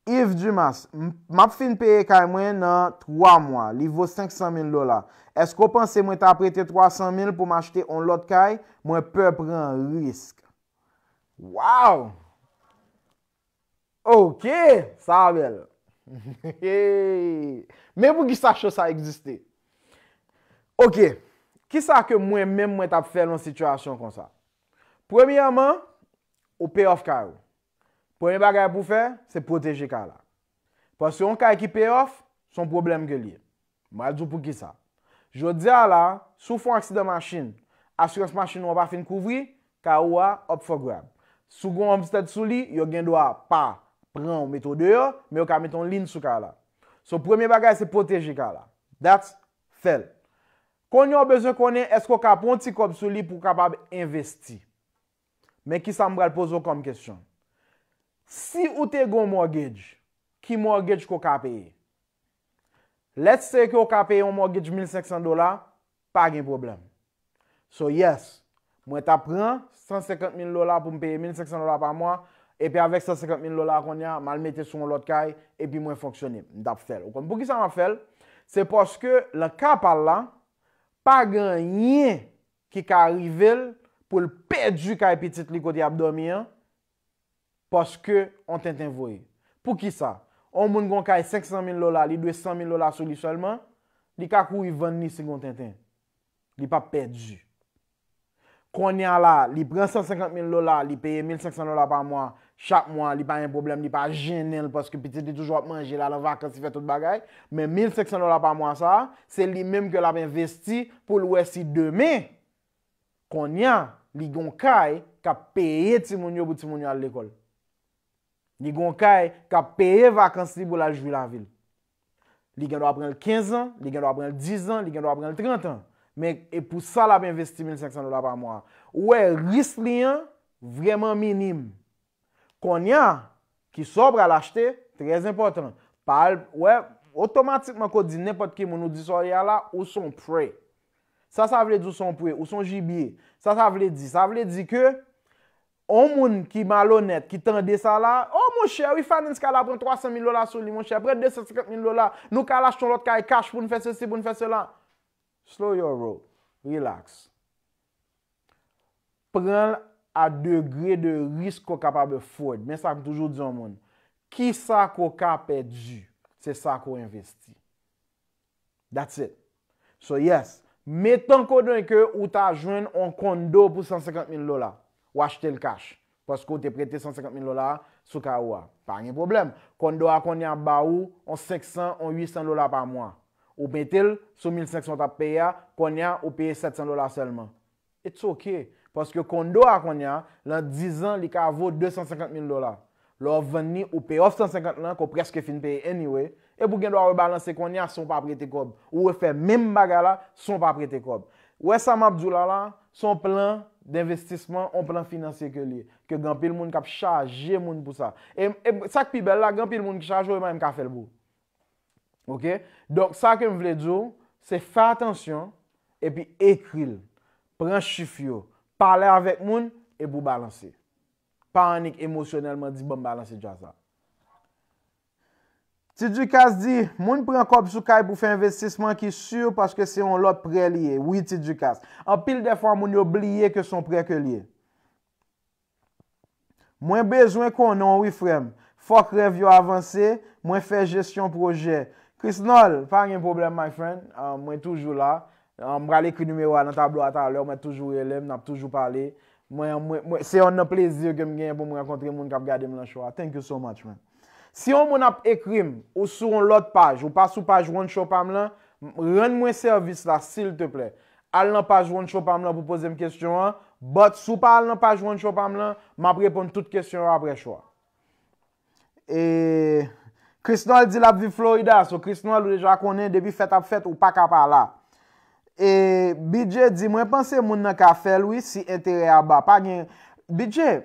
Yves Dumas, m, m ap fin peye kay mwen nan twa mwa. Li vo senk san mil dola. Èske w panse mwen ta prete twa san mil pou m achte yon lòt kay? Mwen pè pran risk. Wow! Oke, sa bèl. Men poukisa cho sa egziste? Oke, kisa ke mwen menm mwen t ap fè nan sitiyasyon konsa? Premyèman, ou pay off kay ou. Premye bagay pou w fè, se pwoteje kay la. Paske yon kay ki pay off, se yon pwoblèm ke l ye. M pral di w poukisa. Jodi a la, si w fè yon aksidan machin, asirans machin ou an pa fin kouvri, kay ou a up for grab. Si w gen yon obstèk sou li, yo gen dwa pa pran w mete w deyò, men yo ka mete yon lien sou kay la. So, premye bagay, se pwoteje kay la. That's fè l. Kounye a w bezwen konnen èske w ka pran yon ti kòb sou li pou w kapab envesti. Men kisa m pral poze w kòm kesyon. Si ou te gen yon mortgage, ki mortgage ke w ka peye? Let's say ke w ka peye yon mortgage mil senk san dola, pa gen pwoblèm. So yes, mwen t ap pran san senkant mil dola pou m peye mil senk san dola pa mwa, epi avèk san senkant mil dola kounye a, m al mete sou yon lòt kay, epi mwen fonksyone. M t ap fè l. Ou konn poukisa m ap fè l? Se paske nan ka pa l la, pa gen anyen ki ka rive l pou l pèdi kay pitit li kote y ap dòmi an, paske on tenten voye. Poukisa? On moun gon kay senk san mil dola, li dwe san mil dola sou li sèlman, li ka kouri vann li si gon tenten. Li p ap pèdi. Kounye a la, li pran san senkant mil dola, li peye mil senk san dola pa mwa, chak mwa, li pa gen pwoblèm, li pa jennen l paske pitit li toujou ap manje, l al an vakans, li fè tout bagay. Men mil senk san dola pa mwa sa a, se li menm ke l ap envesti pou l wè si demen, kounye a, li gon kay k ap peye timoun yo pou timoun yo al lekòl. Li gon kay k ap peye vakans li pou l al jwi lavi l. Li gen dwa pran l kenz an, li gen dwa pran l diz an, li gen dwa pran l trant an. Men e pou sa l ap envesti mil senk san dola pa mwa. Ou wè, risk li an vrèman minim. Kounye a, ki sa w pral achte, trè enpòtan. Pa al, wè, otomatikman ke w di nenpòt ki moun ou di sa w ye a la, ou se yon prey. Sa sa vle di ou se yon prey, ou se yon jibye. Sa sa vle di? Sa vle di ke yon moun ki malonèt, ki tande sa la, oh monchè, refinance kay la pran twa san mil dola sou li, monchè, pran de san senkant mil dola, nou ka al achte yon lòt kay cash pou n fè sesi, pou n fè sela. Slow your roll. Relax. Pran l a degre de risk ke w kapab afford. Men sa m toujou di yon moun. Kisa ke w ka pèdi, se sa ke w envesti. That's it. So yes, metan konnen ke ou ta jwenn on kondo pou san senkant mil dola, w achte l cash, paske w te prete san senkant mil dola a sou kay ou a. Pa gen pwoblèm. Kondo a kounye a ap ba ou on senk san, on uit san dola pa mwa. Ou mete l sou mil senk san w t ap peye a, kounye a ou peye sèt san dola sèlman. It's ok. Paske kondo a kounye a, nan diz an, li ka vo de san senkant mil dola. Lè w vann li, ou pay off san senkant lan, ke w prèske fin peye anyway, epi w gen dwa rebalanse kounye a san w pa prete kòb. Ou refè menm bagay la san w pa prete kòb. Ou wè sa m ap di w la la, se yon plan denvestisman, yon plan finansye ke l ye. Ke gen anpil moun k ap chaje moun pou sa. E, e sa k pi bèl la, gen anpil moun ki chaje w, e pa menm ka fè l pou ou. Ok? Donk, sa ke m vle di w, se fè atansyon, epi ekri l. Pran chif yo. Pale avèk moun, epi w balanse. Pa annik emosyonèlman di, "Ban m balanse djaz la." Ti Ducasse di, moun pran kòb sou kay pou fè envestisman ki si paske se yon lòt prè li ye. Wi, Ti Ducasse. Anpil dèfwa, moun yo bliye ke se yon prè ke li ye. Mwen bezwen konnen w wi frè m. Fòk rèv yo avanse, mwen fè jesyon pwojè. Krisnòl, pa gen pwoblèm, my friend. Ah, mwen toujou la. Ah, m pral ekri nimewo a nan tablo a talè, w mèt toujou rele m, n ap toujou pale. Mwen, mwen, mwen, se youn nan plezi ke m genyen pou m rankontre moun k ap gade m nan show a. Thank you so much, man. Si yon moun ap ekri m, ou sou yon lòt paj, ou pa sou paj One Show pa m lan, m- rann mwen sèvis la, silteplè. Al nan paj One Show pa m lan pou poze m kesyon an, but si w pa al nan paj One Show pa m lan, m ap reponn tout kesyon yo apre show a. E Krisnòl di l ap viv Florida, so Krisnòl ou deja konnen depi fèt ap fèt ou pa ka pa la. E B J di, mwen panse moun nan ka fè l wi si enterè a ba. Pa gen, B J,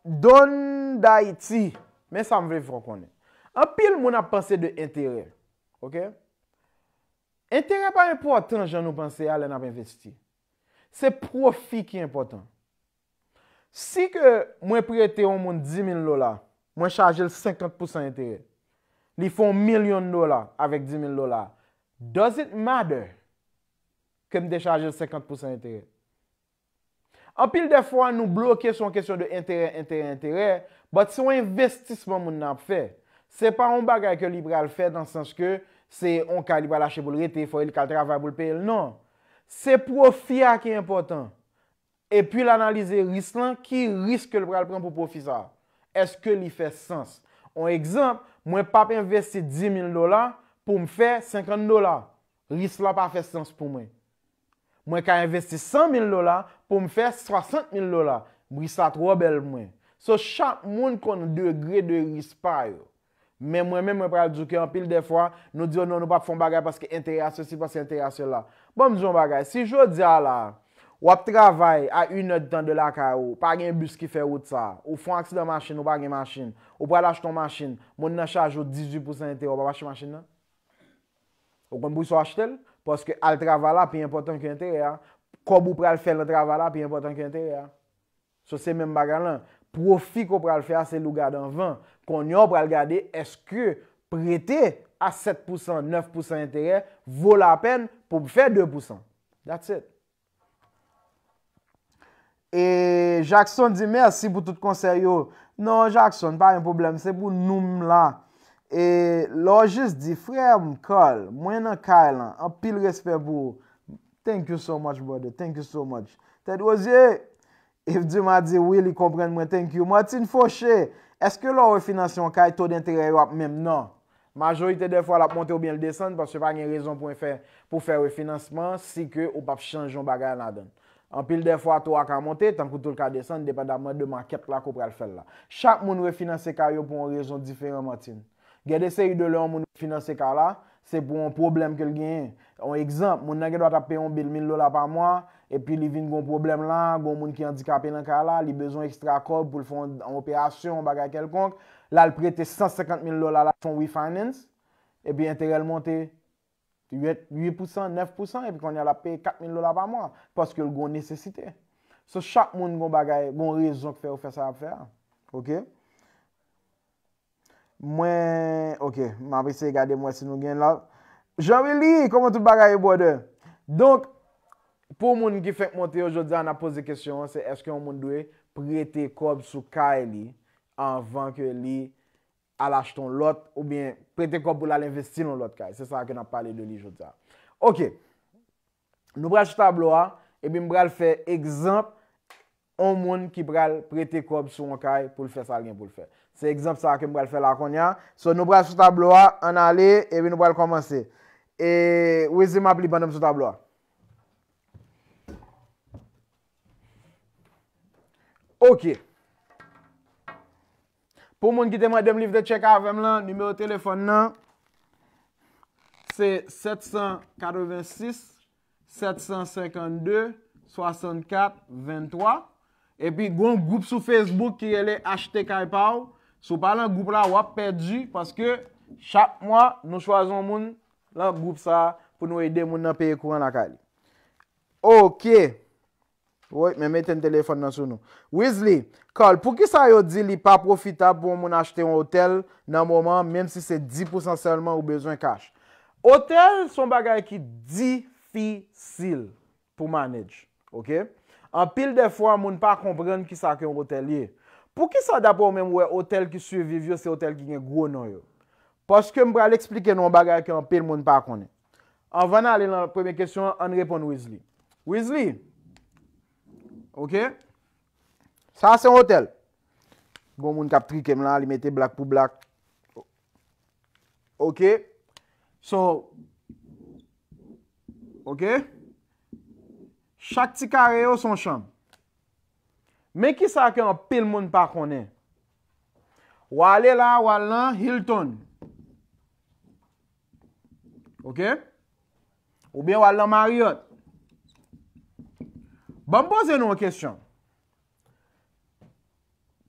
Don Dayiti, men sa m vle fè w konnen. Anpil moun ap panse de enterè, ok? Enterè pa enpòtan jan nou panse a lè n ap envesti. Se pwofi ki enpòtan. Si ke mwen prete yon moun di mil dola, mwen chaje l senkant pousan enterè. Li fè yon milyon dola avèk di mil dola. Does it matter ke m te chaje l senkant pousan enterè? Anpil dèfwa, nou bloke sou yon kesyon de enterè, enterè, enterè, but se yon envestisman moun nan ap fè. Se pa yon bagay ke li pral fè nan sans ke se yon kay li pral achte pou l rete, fò li ka al travay pou l peye l, non. Se pwofi a ki enpòtan. Epi l analize risk lan, ki risk ke l pral pran pou pwofi sa a? Èske li fè sans? On egzanp, mwen p ap envesti di mil dola pou m fè senkant dola. Risk la pa fè sans pou mwen. Mwen ka envesti san mil dola pou m fè swasant mil dola. Risk la twò bèl pou mwen. So, chak moun konn degre de risk pa yo. Men mwen menm, mwen pral di w ke anpil dèfwa, nou di, "Oh non, nou p ap fè yon bagay paske enterè a sesi, paske enterè a sela." Ban m di w yon bagay, si jodi a la, w ap travay a inèdtan de lakay ou, pa gen bis ki fè wout sa, ou fè yon aksidan machin, ou pa gen machin, ou pral achte yon machin, moun nan chaje w dizuit pousan enterè, ou p ap achte machin nan? Ou konn poukisa w achte l? Paske al travay la pi enpòtan ke enterè a. Kòb ou pral fè nan travay la pi enpòtan ke enterè a. So, se menm bagay lan. Pwofi ke w pral fè a, se li w gade anvan. Kounye a, w pral gade èske prete a sèt pousan, nèf pousan enterè vo lapèn pou m fè de pousan. That's it. E Jackson di, "Mèsi pou tout konsèy yo." Non, Jackson, pa gen pwoblèm. Se pou nou m la. E Lojis di, "Frè m, Carl, mwen nan kay lan. Anpil respè pou ou." Thank you so much, brother. Thank you so much. Tèt Rozye, Yves Dumas di, "Wi, li konprann mwen. Thank you." Martine Fauché, èske lè w refinanse yon kay, to denterè yo ap menm? Non. Majorite dè fwa, l ap monte oubyen l desann, paske pa gen rezon pou w fè, pou w fè refinansman si ke ou p ap chanje yon bagay ladan l. Anpil dè fwa, to a ka monte, tankou to l ka desann, depandaman de makèt la ke w pral fè l la. Chak moun refinanse kay yo pou yon rezon diferan, Martine. Gen de seri de lè yon moun refinanse kay la, se pou yon pwoblèm ke l genyen. Yon egzanp, moun nan gen dwa t ap peye yon bil mil dola pa mwa, epi li vin gen yon pwoblèm la, gen yon moun ki andikape nan kay la, li bezwen ekstra kòb pou l fè yon, yon operasyon, yon bagay kèlkonk, l al prete san senkant mil dola, l al fè yon refinance, epi enterè l monte uit, uit pousan, nèf pousan, epi kounye a l ap peye kat mil dola pa mwa, paske l gen yon nesesite. So, chak moun gen yon bagay, gen yon rezon k fè yo fè sa y ap fè a. Oke? Mwen, oke, m ap eseye gade m wè si nou gen la. Jean Willy, kòman tout bagay ye, brother? Donk, pou moun ki fenk monte yo, jodi a, n ap poze kesyon an, se èske yon moun dwe prete kòb sou kay li anvan ke li al achte yon lòt, oubyen prete kòb pou l al envesti nan yon lòt kay? Se sa ke n ap pale de li jodi a. Oke. Nou pral sou tablo a, epi m pral fè egzanp yon moun ki pral prete kòb sou yon kay pou l fè sa l gen pou l fè. Se egzanp sa a ke m pral fè la kounye a. So, nou pral sou tablo a, ann ale, epi nou pral kòmanse. E, Wesley, m ap li pandan m sou tablo a. Oke. Pou moun ki te mande m leave the check avè m lan, nimewo telefòn nan, se sèt san katrevensis, sèt san senkannde, swasannkat, venntwa. Epi, gen yon gwoup sou Facebook ki rele Achte Kay Pa W. Si w pa lan gwoup la, w ap pèdi, paske chak mwa, nou chwazi yon moun lan gwoup sa a pou nou ede moun nan peye kouran lakay li. Oke. Woy, men mete m telefòn nan sou nou. Wesley, Carl, poukisa yo di li pa pwofitab pou yon moun achte yon otèl nan moman an, menm si se dis pousan sèlman ou bezwen kach? Otèl se yon bagay ki difisil pou manage, oke? Anpil dè fwa, moun pa konprann kisa ke yon otèl ye. Poukisa, dapre w menm, ou wè otèl ki siviv yo, se otèl ki gen gwo non yo? Paske m pral eksplike nou yon bagay ke anpil moun pa konnen. Anvan n ale nan premye kesyon an, ann reponn Wesley. Wesley, oke? Sa se yon otèl. Gon moun k ap trike m la, li mete blak pou blak. Oke? So, oke? Chak ti kare yo se yon chanm. Men kisa ke anpil moun pa konnen. W ale la, w al nan Hilton. Oke? Oubyen w al nan Marriott. Ban m poze nou yon kesyon.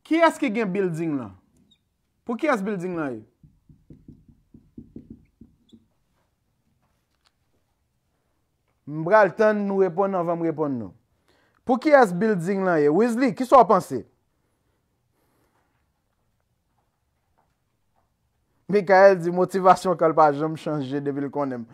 Kiyès ki gen building lan? Pou kiyès building lan ye? M pral tann nou reponn anvan m reponn nou. Pou kiyès building lan ye? Wesley, kisa w panse? Michael di, "Motivasyon Carl pa janm chanje depi l konnen m."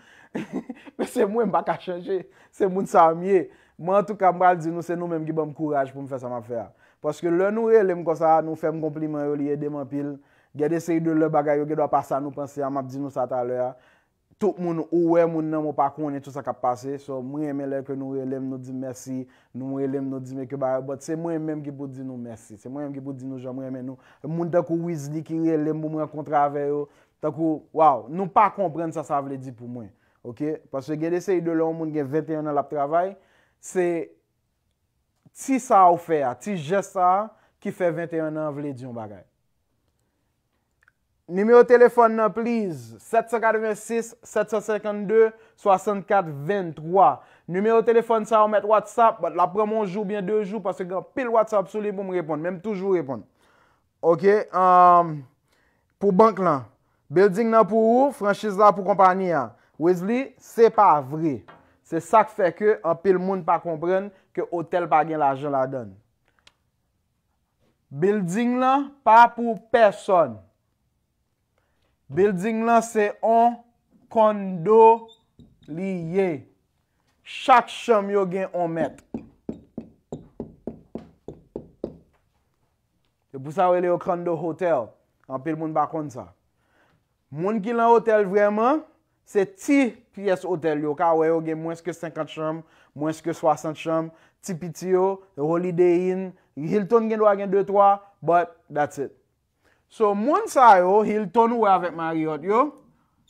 Men se mwen, m pa ka chanje. Se moun sa a m ye. Mwen, antouka, m pral di nou, se nou menm ki ban m kouraj pou m fè sa m ap fè a. Paske lè nou rele m konsa, nou fè m konpliman yo, li ede m anpil. Gen de seri de lè bagay yo gen dwa pa sa nou panse a, m ap di nou sa talè a. Tout moun, ou wè moun nan, men w pa konnen tout sa k ap pase. So, mwen renmen lè ke nou rele m, nou di m mèsi, nou rele m, nou di m ke bagay, but se mwen menm ki pou di nou mèsi. Se mwen menm ki pou di nou jan mwen renmen nou. Moun tankou Wesley ki rele m pou m rankontre avè yo. Tankou, waw, nou pa konprann sa sa vle di pou mwen. Oke? Paske gen de seri de lè yon moun gen venteyen an l ap travay, se ti sa a w fè a, ti jès sa a ki fè venteyen an vle di yon bagay. Nimewo telefòn nan, please, sèt san katrevensis, sèt san senkannde, swasannkat venntwa. Nimewo telefòn sa a, ou mèt WhatsApp, but l ap pran m yon jou oubyen de jou, paske gen anpil WhatsApp sou li pou m reponn, men m toujou reponn. Ok, um, pou bank lan, building nan pou ou, franchiz la pou konpayi a. Wesley, se pa vre. Se sa k fè ke anpil moun pa konprann ke otèl pa gen lajan ladan l. Building lan pa pou pèsòn. Building lan se on condo li ye. Chak chanm yo gen on mèt. Se pou sa yo rele yo condo hotel. Anpil moun pa konn sa. Moun ki lan otèl vrèman, se ti pyès otèl yo. Ou ka wè yo gen mwens ke senkant chanm, mwens ke swasant chanm, ti piti yo, Holiday Inn, Hilton gen dwa gen de twa, but that's it. So, moun sa yo, Hilton ou wè avèk Marriott yo,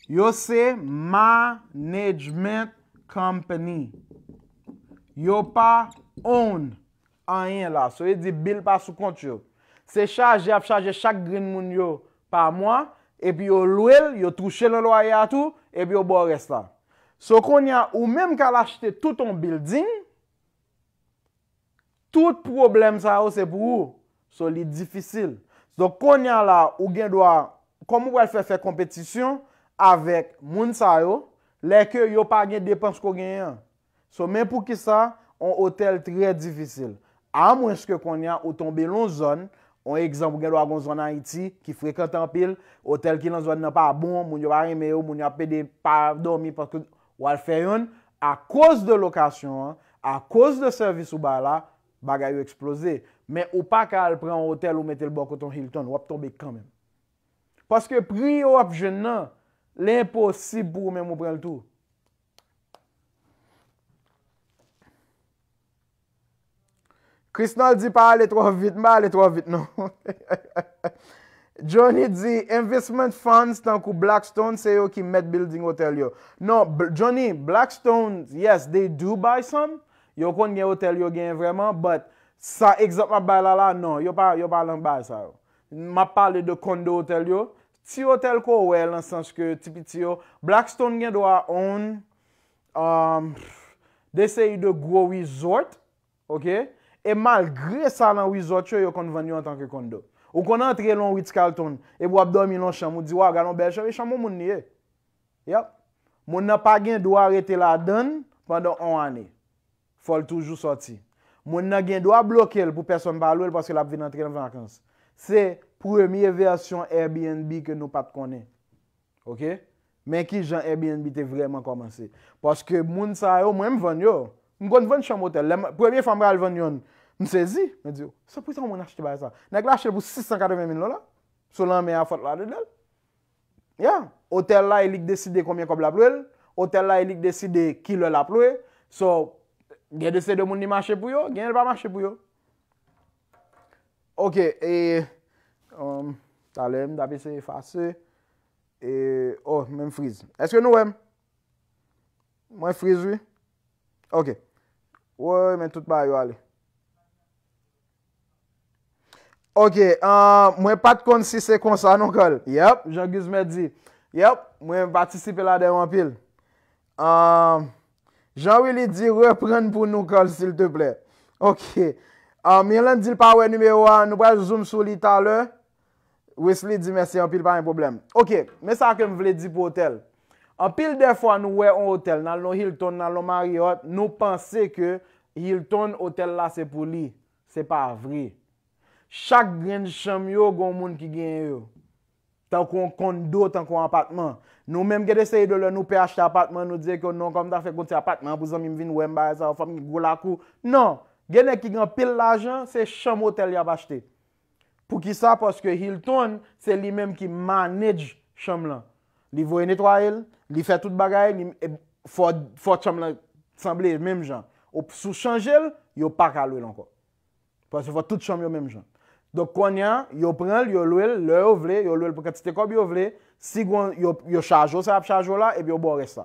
yo se management company. Yo pa own anyen la. So, e di bill pa sou kont yo. Se chaje y ap chaje chak grenn moun yo pa mwa, epi yo lwe l, yo touche nan lwaye a tou, epi yo ba w rès la. So, kounye a, ou menm k al achte tout on building, tout pwoblèm sa yo se pou ou. So, li difisil. Donk, kounye a la, ou gen dwa, kòm ou pral fè, fè konpetisyon avèk moun sa yo, lè ke yo pa gen depans ke w genyen an. So, men poukisa on otèl trè difisil. Amwenske kounye a ou tonbe lan on zòn, on egzanp, ou gen dwa gen on zòn Ayiti ki frekante anpil, otèl ki lan zòn nan pa bon, moun yo pa renmen yo, moun yo ap pede pa dòmi paske w al fè youn, akoz de lokasyon an, akoz de sèvis ou bay la, bagay yo eksploze. Men ou pa ka al pran on otèl ou mete l bò kote on Hilton, w ap tonbe kanmenm. Paske pri yo w ap jwenn nan, l enposib pou ou menm ou pran l tou. Krisnal di pa ale twò vit, m pa ale twò vit non. Johnny di investment funds tankou Blackstone se yo ki mèt building otèl yo. Non, Bl- Johnny, Blackstone, yes, they do buy some. Yo konn gen otèl yo genyen vrèman, but sa egzanp m ap bay la la, non, yo pa, yo pa lan bagay sa yo. M ap pale de condo otèl yo. Ti otèl ke w wè lan sans ke ti piti yo. Blackstone gen dwa own um, de seri de gwo resort, ok? E malgre sa, lan resort yo, yo konn vann yo antanke condo. Ou konn antre lan Ritz Carlton, epi w ap dòmi lan chanm, ou di, "Waw, gade yon bèl chanm, e chanm yon moun li ye." Yep. Moun nan pa gen dwa rete ladan l pandan on ane. Fò l toujou sòti. Moun nan gen dwa bloke l pou pèsonn pa lwe l paske l ap vin antre an vakans. Se premye vèsyon Airbnb ke nou pa t konnen. Ok? Men kijan Airbnb te vrèman kòmanse. Paske moun sa yo, mwen m vann yo. M konn vann chanm otèl. Lè m, premye fwa m pral vann yonn, m sezi. Mwen di, "Sa poukisa yon moun achte bagay sa?" Nèg la achte l pou sis san katreven mil dola. Sou lanmè a, fòt la de l. Ya, otèl la, e li k deside konbyen kòb l ap lwe l. Otèl la, e li k deside kilè l ap lwe. So, gen de se de moun li mache pou yo, gen l pa mache pou yo. Ok, e, um, talè, m t ap eseye efase. E, oh, men m friz. Èske nou wè m? Mwen friz, wi. Ok. Woy, men tout bagay yo ale. Ok, ah, mwen pa t konn si se konsa non, Carl. Yep, Jean Guzmè di. Yep, mwen patisipe ladan yo anpil. Ah, Jean Willy di reprann pou nou, Carl, silteplè. Ok. Ah, Mirlande di l pa wè nimewo a, nou pral zoom sou li talè. Wesley di mèsi anpil, pa gen pwoblèm. Ok, men sa ke m vle di pou otèl. Anpil dèfwa nou wè on otèl, n al nan Hilton, n al nan Marriott, nou panse ke Hilton, otèl la se pou li. Se pa vre. Chak grenn chanm yo, gen yon moun ki genyen yo. Tankou yon kondo, tankou yon apatman. Nou menm, gen de seri de lè nou pè achte apatman, nou di ke non, kòm ta fè konti apatman pou zanmi m vin wè m, bagay sa yo, fò m gen gwo lakou. Non! Gen nèg ki gen anpil lajan, se chanm otèl y ap achte. Poukisa? Paske Hilton, se li menm ki manage chanm lan. Li voye netwaye l, li fè tout bagay, li, e, fò, fò chanm lan sanble menm jan. Ou, si w chanje l, yo pa ka lwe l ankò. Paske fò tout chanm yo menm jan. Donk, kounye a, yo pran l, yo lwe l, lè yo vle, yo lwe l pou kantite kòb yo vle. Si gon, yo, yo chaje w sa y ap chaje w la, epi yo ba w rès la.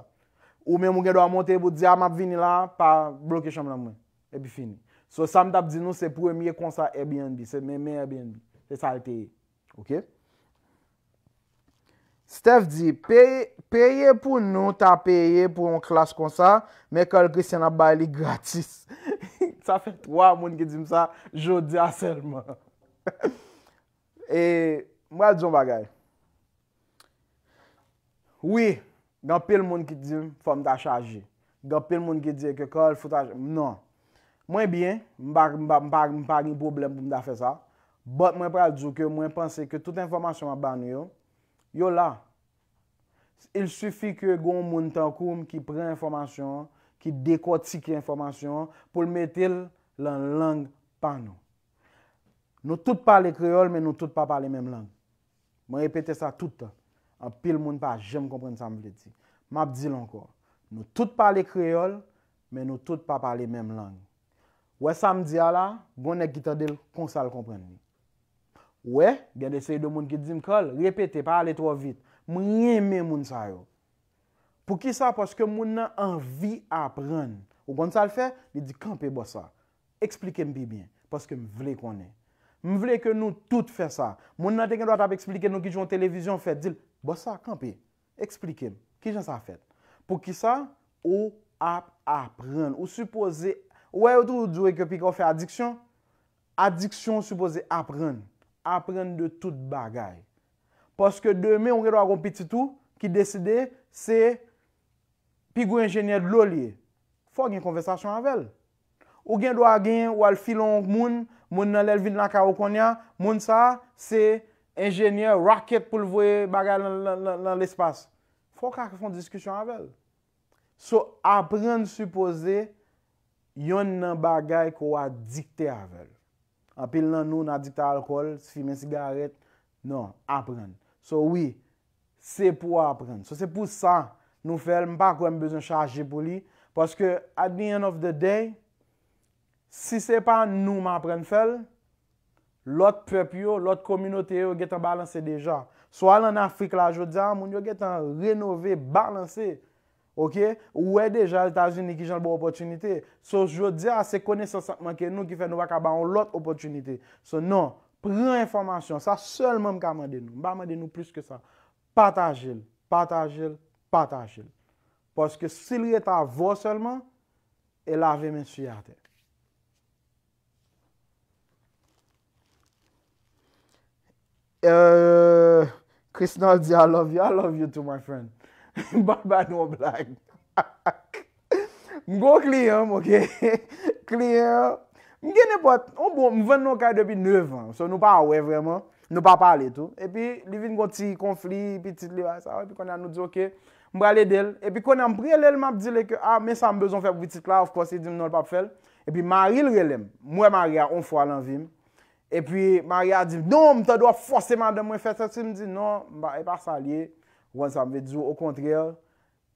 Ou menm ou gen dwa monte epi w di, "A, m ap vini la, pa bloke chanm lan mwen." Epi fini. So, sa m t ap di nou, se premye konsa Airbnb, se men, men Airbnb. Se sa l te ye. Ok? Steph di, peye, peye pou nou ta peye pou yon klas konsa, men Carl Christian ap bay li gratis. Sa fè twa moun ki di m sa jodi a sèlman. E, m pral di yon bagay. Wi, gen anpil moun ki di m fò m ta chaje. Gen anpil moun ki di ke Carl fò ta, non. Mwen byen, m pa, m pa, m pa, m pa gen pwoblèm pou m ta fè sa. But mwen pral di w ke mwen panse ke tout enfòmasyon m ap ba nou yo, yo la. Il suffit ke gen yon moun tankou m ki pran enfòmasyon an, ki dekòtike enfòmasyon an, pou l mete l lan lang pa nou. Nou tout pale kreyòl, men nou tout pa pale menm lang. Mwen repete sa tout tan. Anpil moun pa janm konprann sa m vle di. M ap di l ankò. Nou tout pale kreyòl, men nou tout pa pale menm lang. Wè sa m di a la, gon nèg ki tande l konsa l konprann li. Wè, gen de seri de moun ki di m, Carl, repete, pa ale twò vit. M renmen moun sa yo. Poukisa? Paske moun nan anvi aprann. Ou konn sa l fè? Li di, kanpe bò sa. Eksplike m pi byen, paske m vle konnen. M vle ke nou tout fè sa. Moun nan te gen dwa t ap eksplike nou kijan yon televizyon fèt. Di l, bò sa, kanpe. Eksplike m. Kijan sa fèt? Poukisa? Ou ap aprann. Ou sipoze, ou wè yo toujou di w ke piga w fè adiksyon? Adiksyon ou sipoze aprann. Aprann de tout bagay. Paske demen ou gen dwa gon pitit ou ki deside se pi gwo enjenyè dlo li ye. Fò w gen konvèsasyon avè l. Ou gen dwa gen, w al file yon moun, moun nan lè l vin lakay ou kounye a, moun sa a se enjenyè rocket pou l voye bagay lan, lan, lan, lan lespas. Fò w ka fè yon diskisyon avè l. So, aprann sipoze yonn nan bagay ke w adikte avè l. Anpil nan nou, n adikte a alkòl, fimen sigarèt. Non, aprann. So, wi, se pou w aprann. So, se pou sa nou fè l. M pa kwè m bezwen chaje pou li. Paske, at the end of the day, si se pa nou m aprann fè l, lòt pèp yo, lòt kominote yo gentan balanse deja. So, w al ann Afrik la jodi a, moun yo gentan renove, balanse. Oke? Ou wè deja Etazini kijan l ba w opòtinite. So, jodi a, se konesans sa k manke nou ki fè nou pa ka ba yon lòt opòtinite. So, non, pran enfòmasyon. Sa sèlman m ka mande nou. M pa mande nou plis ke sa. Pataje l, pataje l, pataje l. Paske si l rete avè w sèlman, e lave men sou atè. Euh, Krisnal di, I love you, I love you too, my friend. M pa ba nou yon blag. M gon kliyan m, oke? Kliyan, m gen nenpòt, yon bon, m vann yon kay depi nèf an. So, nou pa wè vrèman, nou pa pale tou. Epi, li vin gon ti konfli, pitit li, bagay sa, epi kounye a nou di, oke, m pral ede l. Epi kounye a, m rele l, m ap di l ke, ah, men sa m bezwen fè pou pitit la, of course, li di m non, l p ap fè l. Epi mari l rele m. M wè mari a yon fwa nan vi m. Epi mari a di m, non, m tande w ap fòse madanm mwen fè sa, si m di, non, m pa, e pa sa l ye. Ou konn sa m vle di w, okontrè,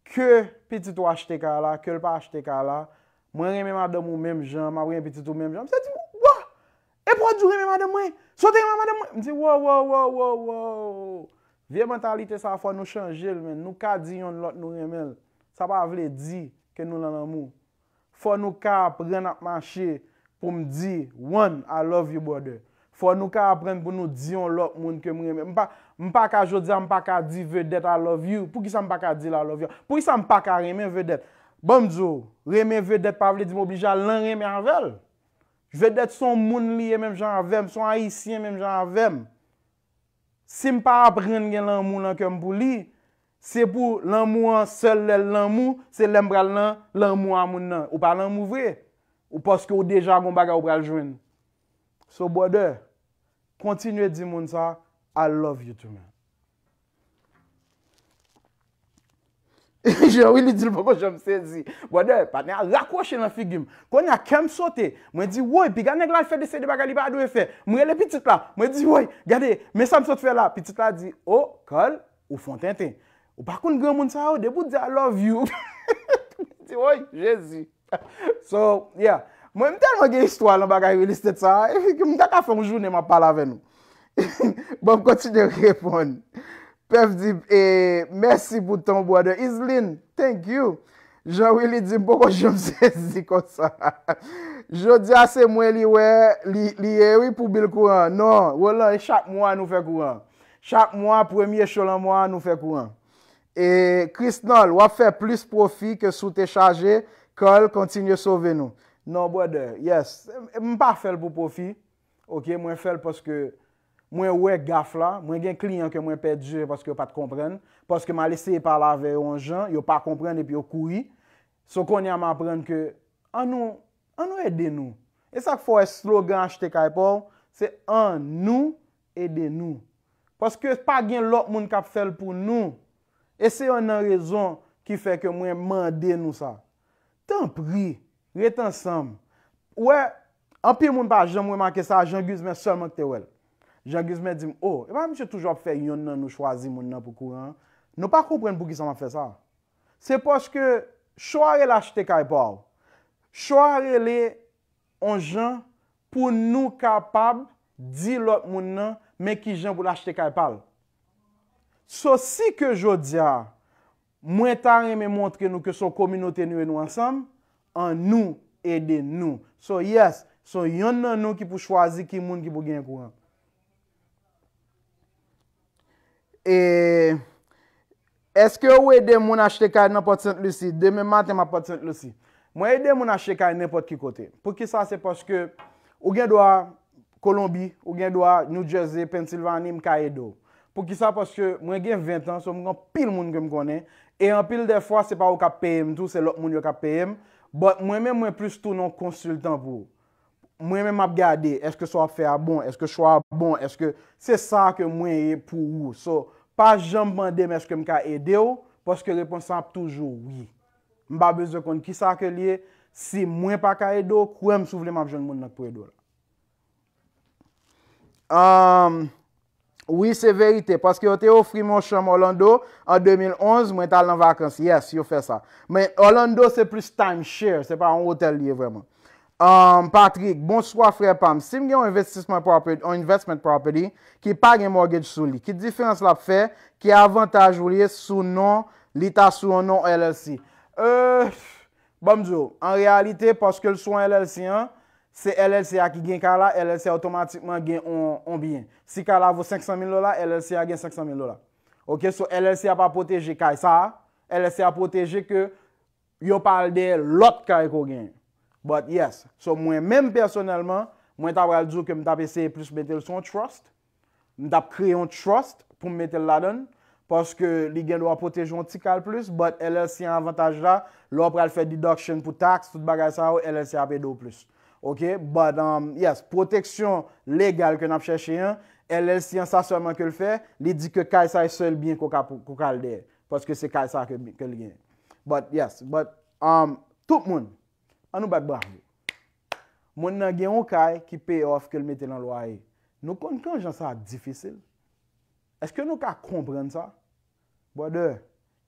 ke pitit ou achte kay la, ke l pa achte kay la, mwen renmen madanm ou menm jan, m ap renmen pitit ou menm jan. Misye di m, wa! Epi w di w renmen madanm mwen? Si w te renmen madanm mwen? M di, wo, wo, wo, wo, wo. Vye mantalite sa, fò nou chanje l, menn. Nou ka di yonn lòt nou renmen l. Sa pa vle di ke nou nan lanmou. Fò nou ka aprann ap mache pou m di, one, I love you, brother. Fò nou ka aprann pou nou di yon lòt moun ke m renmen. M pa, m pa ka, jodi a, m pa ka di Vedèt I love you. Poukisa m pa ka di l I love you? Poukisa m pa ka renmen Vedèt? Ban m di w, renmen Vedèt pa vle di m oblije al nan renmen avè l. Vedèt se yon moun li ye menm jan avè m, se yon Ayisyen menm jan avè m. Si m pa aprann gen lanmou nan kè m pou li, se pou lanmou an sèl lè l lanmou, se lè m pral nan lanmou a moun nan. Ou pa lanmou vre. Ou paske ou deja gon bagay ou pral jwenn. So, brother, kontinye di moun sa, I love you too, man. Jean Willy di l poko janm sezi. Brother, patnè a rakwoche nan figi m. Kounye a, kè m sote. Mwen di, woy, piga nèg la al fè de seri de bagay li pa dwe fè. Mwen rele pitit la. Mwen di, woy, gade, men sa m sot fè la. Pitit la di, o, Carl, ou fon tenten. Ou pa konn granmoun sa yo, depi w di I love you. Mwen di, woy, Jezi. So, yeah. Mwen, m tèlman gen istwa nan bagay real estate sa a, e ke m ta ka fè yon jounen m ap pale avè nou. Bon, m kontinye reponn. Pèf di, e, mèsi pou tan w, brother. Islin, thank you. Jean Willy di, m poko janm sezi konsa. Jodi a, se mwen li wè, li, li ye, wi, pou bil kouran. Non, Roland, e chak mwa nou fè kouran. Chak mwa, premye show lan mwa a, nou fè kouran. E Krisnol, w ap fè plis pwofi ke si w te chaje. Carl, kontinye sove nou. Non, brother, yes. M pa fè l pou pwofi. Ok, mwen fè l paske mwen wè gaf la. Mwen gen kliyan ke mwen pèdi paske yo pa t konprann. Paske m al eseye pale avè yo yon jan, yo pa konprann epi yo kouri. So kounye a m aprann ke ann nou, ann nou ede nou. E sa k fè w wè slogan achte kay pa w, se ann nou ede nou. Paske pa gen lòt moun k ap fè l pou nou. E se yonn nan rezon ki fè ke mwen mande nou sa. Tanpri, ret ansanm. Ou wè, anpil moun pa janm remake sa, Jean Guzman sèlman ki te wè l. Jean Guzman di m, "O, e pa misye toujou ap fè yonn nan nou chwazi moun nan pou kouran an?" Nou pa konprann poukisa m ap fè sa. Se paske cho a rele achte kay pa w. Cho a rele yon jan pou nou kapab di lòt moun nan men kijan pou l achte kay pa l. So, si ke jodi a, mwen ta renmen montre nou ke se yon kominote nou ye, nou ansanm, ann nou ede nou. So, yes, se yonn nan nou ki pou chwazi ki moun ki pou gen kouran. E èske ou ede moun achte kay nan Pòt Sent Lisi? Demen maten, m ap Pòt Sent Lisi. Mwen ede moun achte kay nenpòt ki kote. Poukisa? Se paske ou gen dwa Kolonbi, ou gen dwa New Jersey, Pennsylvanie, m ka ede w. Poukisa? Paske mwen gen ven an, so m gen anpil moun ke m konnen. E anpil de fwa, se pa ou k ap peye m tou, se lòt moun yo k ap peye m. But mwen menm, mwen plis tounen yon konsiltan pou ou. Mwen menm m ap gade, èske sa w ap fè a bon, èske chwa a bon, èske se sa ke mwen ye pou ou. So, pa janm mande m èske m ka ede w, paske repons lan ap toujou wi. M pa bezwen konn kisa ke l ye, si mwen pa ka ede w, kwè m si w vle m ap jwenn moun nan k pou ede w la. Um, Wi, se verite, paske yo te ofri m yon chanm Orlando an de mil onz, mwen t al nan vakans. Yes, yo fè sa. Men Orlando se plis timeshare, se pa yon otèl li ye vrèman. Um, Patrick, bonswa frè pa m. Si m gen yon investisman property, yon investment property ki pa gen mortgage sou li, ki diferans l ap fè? Ki avantaj ou li ye sou non, li ta sou yon non L L C? Euh, Ban m di w, an reyalite, paske l sou L L C an, se L L C a ki gen kay la, L L C a otomatikman gen on, on byen. Si kay la vo senk san mil dola, L L C a gen senk san mil dola. Ok, so L L C a pa pwoteje kay sa a, L L C a pwoteje ke yo pa al dèyè lòt kay ke w genyen. But yes, so mwen menm pèsonèlman, mwen ta pral di w ke m t ap eseye plis mete l sou yon trust, m t ap kreye yon trust pou m mete l ladan l, paske li gen dwa pwoteje yon ti kal plis, but L L C an avantaj la, lè w pral fè deduction pou tax, tout bagay sa yo, L L C ap ede w plis. Ok, but um, yes, pwoteksyon legal ke n ap chèche an, L L C an sa sèlman ke l fè, li di ke kay sa e sèl byen ke w ka, ke w ka al dèyè, paske se kay sa ke, ke l genyen. But yes, but um, tout moun, ann nou bat bravo. Moun nan gen yon kay ki pay off ke l mete nan lwaye. Nou konn kòman jan sa difisil? Èske nou ka konprann sa? Brother,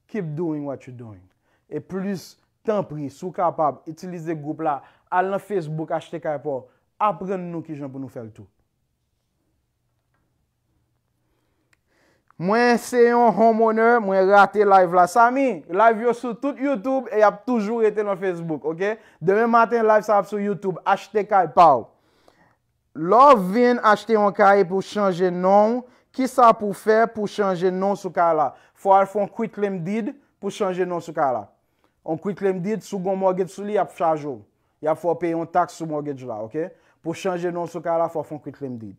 keep doing what you doing. E plis, tanpri, si w kapab, itilize gwoup la, al nan Facebook, achte kay pa w, aprann nou kijan pou nou fè l tou. Mwen se yon homeowner, mwen rate live la. Sami, live yo sou tout YouTube e y ap toujou rete nan Facebook, ok? Demen maten, live sa ap sou YouTube. Achte kay pa w. Lè w vin achte yon kay epi w chanje non w, kisa pou w fè pou w chanje non w sou kay la? Fò w al fè yon quitclaim deed pou w chanje non w sou kay la. Yon quitclaim deed, si w gen yon mortgage sou li, y ap chaje w. Y ap fè w peye yon tax sou mortgage la, ok? Pou w chanje non w sou kay la, fò w fè yon quitclaim deed.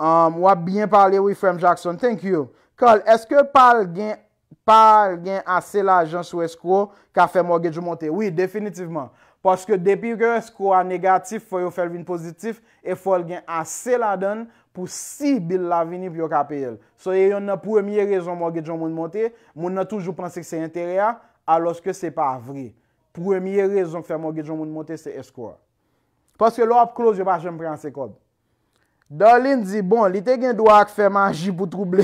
Um, w ap byen pale wi, frè m Jackson. Thank you. Carl, èske pa l gen, pa l gen ase lajan sou escrow ka fè mortgage ou monte? Wi, definitivman. Paske depi ke escrow a negatif, fò yo fè l vin pozitif e fò l gen ase ladan l pou si bill la vini pou yo ka peye l. So, e yonn nan premye rezon mortgage yon moun monte, moun nan toujou panse ke se enterè a, alòske se pa vre. Premye rezon k fè mortgage yon moun monte, se escrow a. Paske lè w ap close, yo pa janm pran ase kòb. Darlene di, bon, li te gen dwa ak fè maji pou twouble.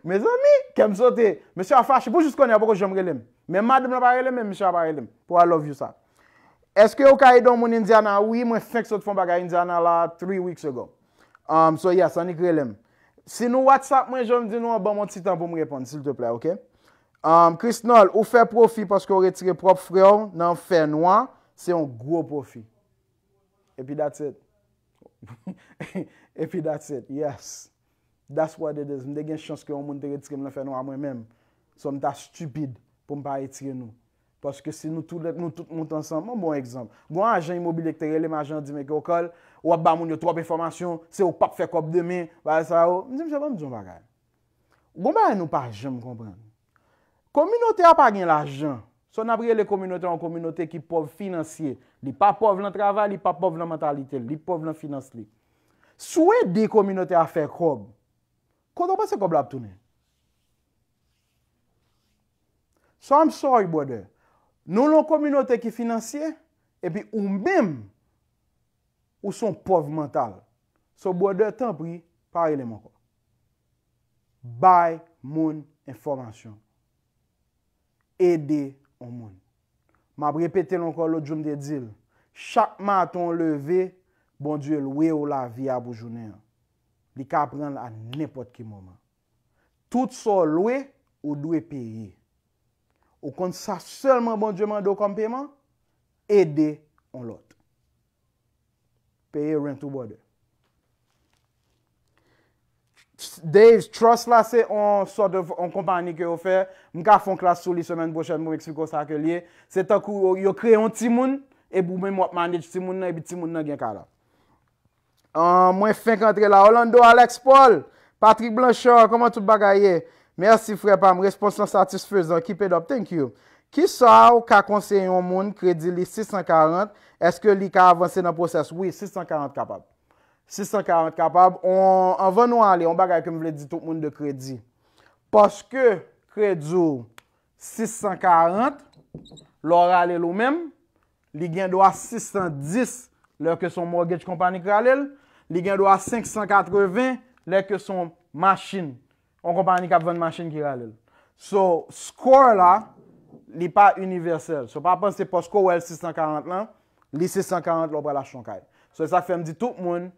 Mezanmi, kè m sote. Mesye a fache. Pou jis kounye a, poko janm rele m. Men madanm lan pa rele m, men mesye a pa rele m. Pou I love you sa. Èske ou ka ede yon moun Indiana? Wi, mwen fenk sot fè yon bagay Indiana la three weeks ago. Um, so yes, annik rele m. Si nou WhatsApp mwen, jan m di nou an, ban m yon ti tan pou m reponn, silteplè, ok? Um, Krisnol, ou fè pwofi paske ou retire pwòp frè w nan fènwa, se yon gwo pwofi. Epi that's it. Epi that's it, yes. That's what it is. M te gen chans ke yon moun te retire m nan fènwa mwen menm. So m ta stupid pou m pa retire nou. Paske si nou tout, nou tout moute ansanm, yon bon egzanp. Gon ajan imobilye ki te rele m, ajan an di m, "Eke Okal, w ap ba moun yo twòp enfòmasyon, se ou k p ap fè kòb demen, bagay sa yo." M di, "Mesye, ban m di yon bagay. Gon bagay nou pa janm konprann. Kominote a pa gen lajan. So n ap rele kominote a yon kominote ki pòv finansye. Li pa pòv nan travay, li pa pòv nan mantalite l, li pòv nan finans li. Si w ede kominote a fè kòb, kote w panse kòb la ap tounen?" So I'm sorry, brother. Nou nan yon kominote ki finansye, epi ou menm, ou se yon pòv mantal. So, brother, tanpri, pa rele m ankò. Bay moun enfòmasyon. Ede yon moun. M ap repete l ankò, lòt jou m te di l, chak maten w leve, Bondye lwe w lavi a pou jounen an. Li ka pran l a nenpòt ki moman. Tout sa w lwe, ou dwe peye. Ou konn sa sèlman Bondye mande w kòm peman? Ede yon lòt. Peye rent ou, brother. Dave, trust la se on sort of on konpani ke yo fè. M ka fè on klas sou li semèn pwochèn pou m eksplike w sa ke l ye. Se tankou yo, yo kreye yon timoun, epi ou menm w ap manage timoun nan, epi timoun nan gen ka la. Ah, mwen fenk antre la. Orlando Alex Paul, Patrick Blanchard, kòman tout bagay ye? Mèsi, frè pa m. Respons lan satisfezan. Keep it up. Thank you. Kisa w ka konseye yon moun kredi li sis san karant? Èske li ka avanse nan pwosès? Wi, sis san karant kapab. Sis san karant kapab. On, anvan nou ale, yon bagay ke m vle di tout moun de kredi. Paske kredi w sis san karant, lè w rale l ou menm, li gen dwa sis san dis lè ke se yon mortgage company k rale l, li gen dwa senk san katreven lè ke se yon machin, yon konpani k ap vann machin ki rale l. So, score la, li pa inivèsèl. So, pa panse paske w wè l sis san karant lan, li sis san karant lè w pral achte yon kay. So, se sa k fè m di tout moun,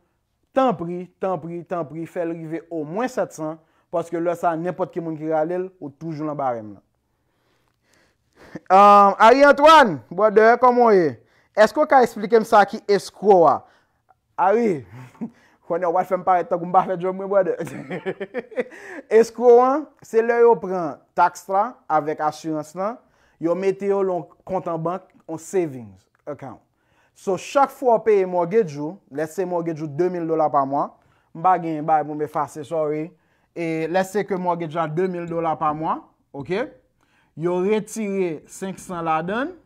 tanpri, tanpri, tanpri, fè l rive omwen sèt san, paske lè sa, nenpòt ki moun ki rale l, ou toujou nan barèm nan. Um, Harry Antoine, brother, kòman w ye? Èske w ka eksplike m sa ki escrow a? Harry, konnen w pral fè m parèt tankou m pa fè djòb mwen, brother. Escrow an, se lè yo pran taks la avèk asirans lan, yo mete yo lan yon kont an bank, yon savings account. So, chak fwa w peye mortgage ou, let's say mortgage ou de mil dola pa mwa, m pa gen bagay pou m efase, sorry. E let's say ke mortgage la de mil dola pa mwa, ok? Yo retire senk san ladan l,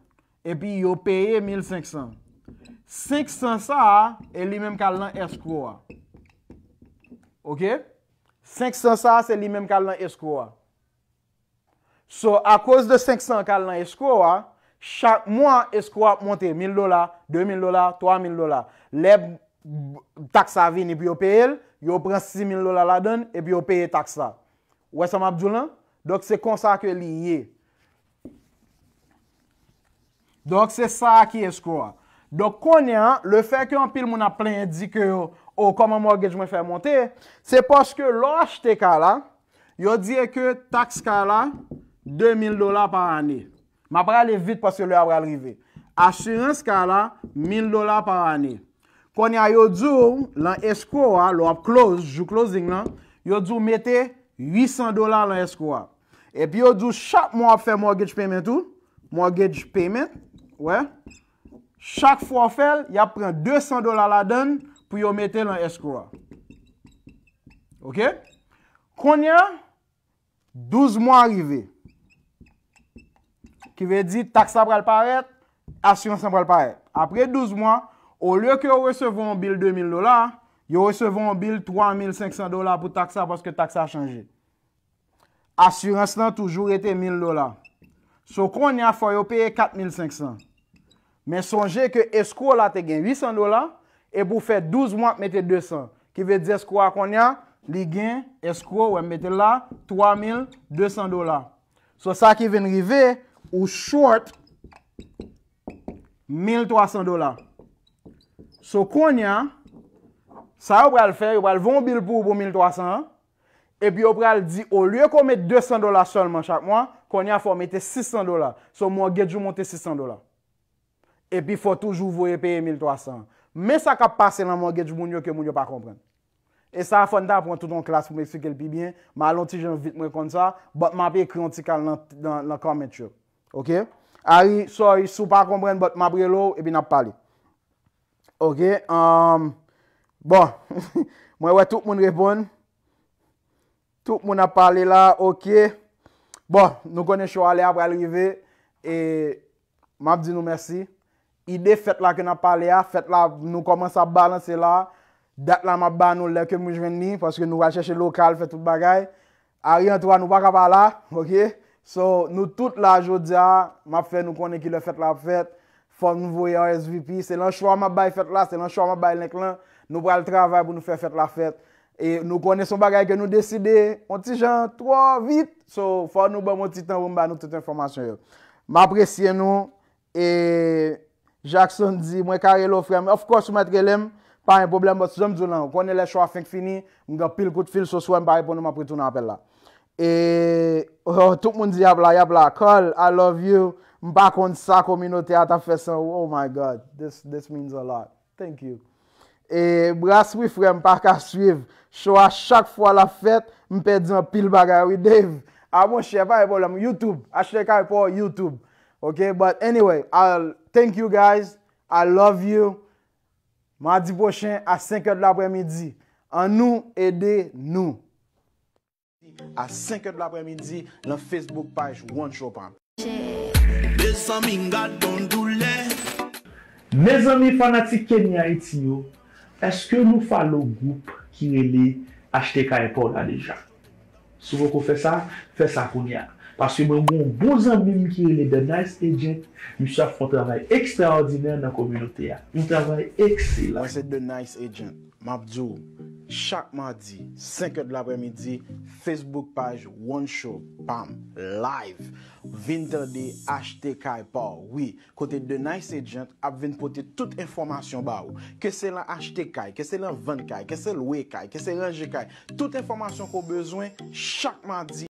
epi yo peye mil senk san. Senk san sa a, e li menm k al nan escrow a. Ok? Senk san sa a, se li menm k al nan escrow a. So, akoz de senk san k al nan escrow a, chak mwa, escrow ap monte mil dola, de mil dola, twa mil dola. Lè taks la vini pou yo peye l, yo pran sis mil dola ladan l, epi yo peye taks la. Ou wè sa m ap di w lan? Donk, se konsa ke li ye. Donk, se sa a ki escrow a. Donk, kounye a, lefètke anpil moun ap plenyen di ke, o, kòman mortgage mwen fè monte, se paske lè w achte kay la, yo di ke taks kay la, de mil dola pa ane. M ap prale vit paske lè a pral rive. Asirans kay la, mil dola pa ane. Kounye a, yo di w, lan escrow a, lè w ap close, jou closing lan, yo di w mete uit san dola lan escrow a. Epi yo di w chak mwa w ap fè mortgage payment ou, mortgage payment, wè. Chak fwa w fè l, y ap pran de san dola ladan l pou yo mete lan escrow a. Ok? Kounye a, douz mwa rive. Ki vle di, taks la pral parèt, asirans lan pral parèt. Apre douz mwa, olye ke yo resevwa yon bil de mil dola, yo resevwa yon bil twa mil senk san dola pou taks la, paske taks la chanje. Asirans lan toujou rete mil dola. So, kounye a, fò yo peye kat mil senk san. Men sonje ke escrow la te gen uit san dola, epi w fè douz mwa ap mete de san. Ki vle di escrow a kounye a, li gen escrow, wè m mete l la, twa mil de san dola. So, sa ki vin rive, ou short mil twa san dola. So, kounye a, sa yo pral fè, yo pral voye yon bil pou ou pou mil twa san an, epi yo pral di, olye ke w met de san dola sèlman chak mwa, kounye a fò w mete sis san dola. So, mortgage ou monte sis san dola. Epi fò toujou voye peye mil twa san. Men sa k ap pase nan mortgage moun yo ke moun yo pa konprann. E sa fò n ta pran tout yon klas pou m eksplike l pi byen. M al yon ti jan vit, mwen konn sa, but m ap ekri yon ti kal nan, nan, nan comment yo. Ok? Ari, sorry, si w pa konprann, but m ap rele w, epi n ap pale. Ok? Um, bon, mwen wè tout moun reponn. Tout moun ap pale la, ok. Bon, nou konnen show a lè a pral rive. E m ap di nou mèsi. Ide fèt la ke n ap pale a, fèt la, nou kòmanse ap balanse la. Dat la, m ap ba nou lè ke m jwenn li, paske nou pral chèche lokal, fè tout bagay. Ari Antwa, nou pa ka pa la, ok? So, nou tout la jodi a, m ap fè nou konnen kilè fèt la ap fèt. Fò nou voye R S V P, se nan show a m ap bay fèt la, se nan show a m ap bay link lan. Nou pral travay pou nou fè fèt la fèt. E nou konnen se yon bagay ke nou deside yon ti jan twò vit. So, fò nou ban m yon ti tan pou m ba nou tout enfòmasyon yo. M apresye nou. E Jackson di, mwen ka rele w, frè m. Of course, ou mèt rele m. Pa gen pwoblèm, but jan m di w lan, ou konnen lè show a fenk fini, m gen pil kout fil, so si w wè m pa reponn ou, m ap retounen apèl la. E oh, tout moun di y ap la, y ap la. Carl, I love you. M pa konn sa kominote a t ap fè san ou. Oh my God, this, this means a lot. Thank you. E Brasserie, frè m, pa ka swiv show a, chak fwa l ap fèt, m pèdi anpil bagay wi, Dave. A monchè, pa gen pwoblèm. YouTube, H T K Paul, YouTube. Ok, but anyway, I'll thank you guys. I love you. Madi pwochen a senk è de laprèmidi, ann nou ede nou. A senk è de laprèmidi, nan Facebook page One Show pa m. Mezanmi, m gad yon doulè. Mezanmi, fanatik Kenny Haiti yo, èske nou follow gwoup ki rele H T K Paul la deja? Si w poko fè sa, fè sa kounye a. Paske mwen gen yon bon zanmi m ki rele The Nice Agent, misye ap fè yon travay ekstraòdinè nan kominote a. Yon travay ekselan. Mwen se The Nice Agent. M ap di w, chak madi, senk è de laprèmidi, Facebook page One Show, pam, live. Vin tande H T K Paul, wi, kote The Nice Agent ap vin pote tout enfòmasyon ba ou. Ke se lan achte kay, ke se lan vann kay, ke se lwe kay, ke se ranje kay, tout enfòmasyon ke w bezwen, chak madi,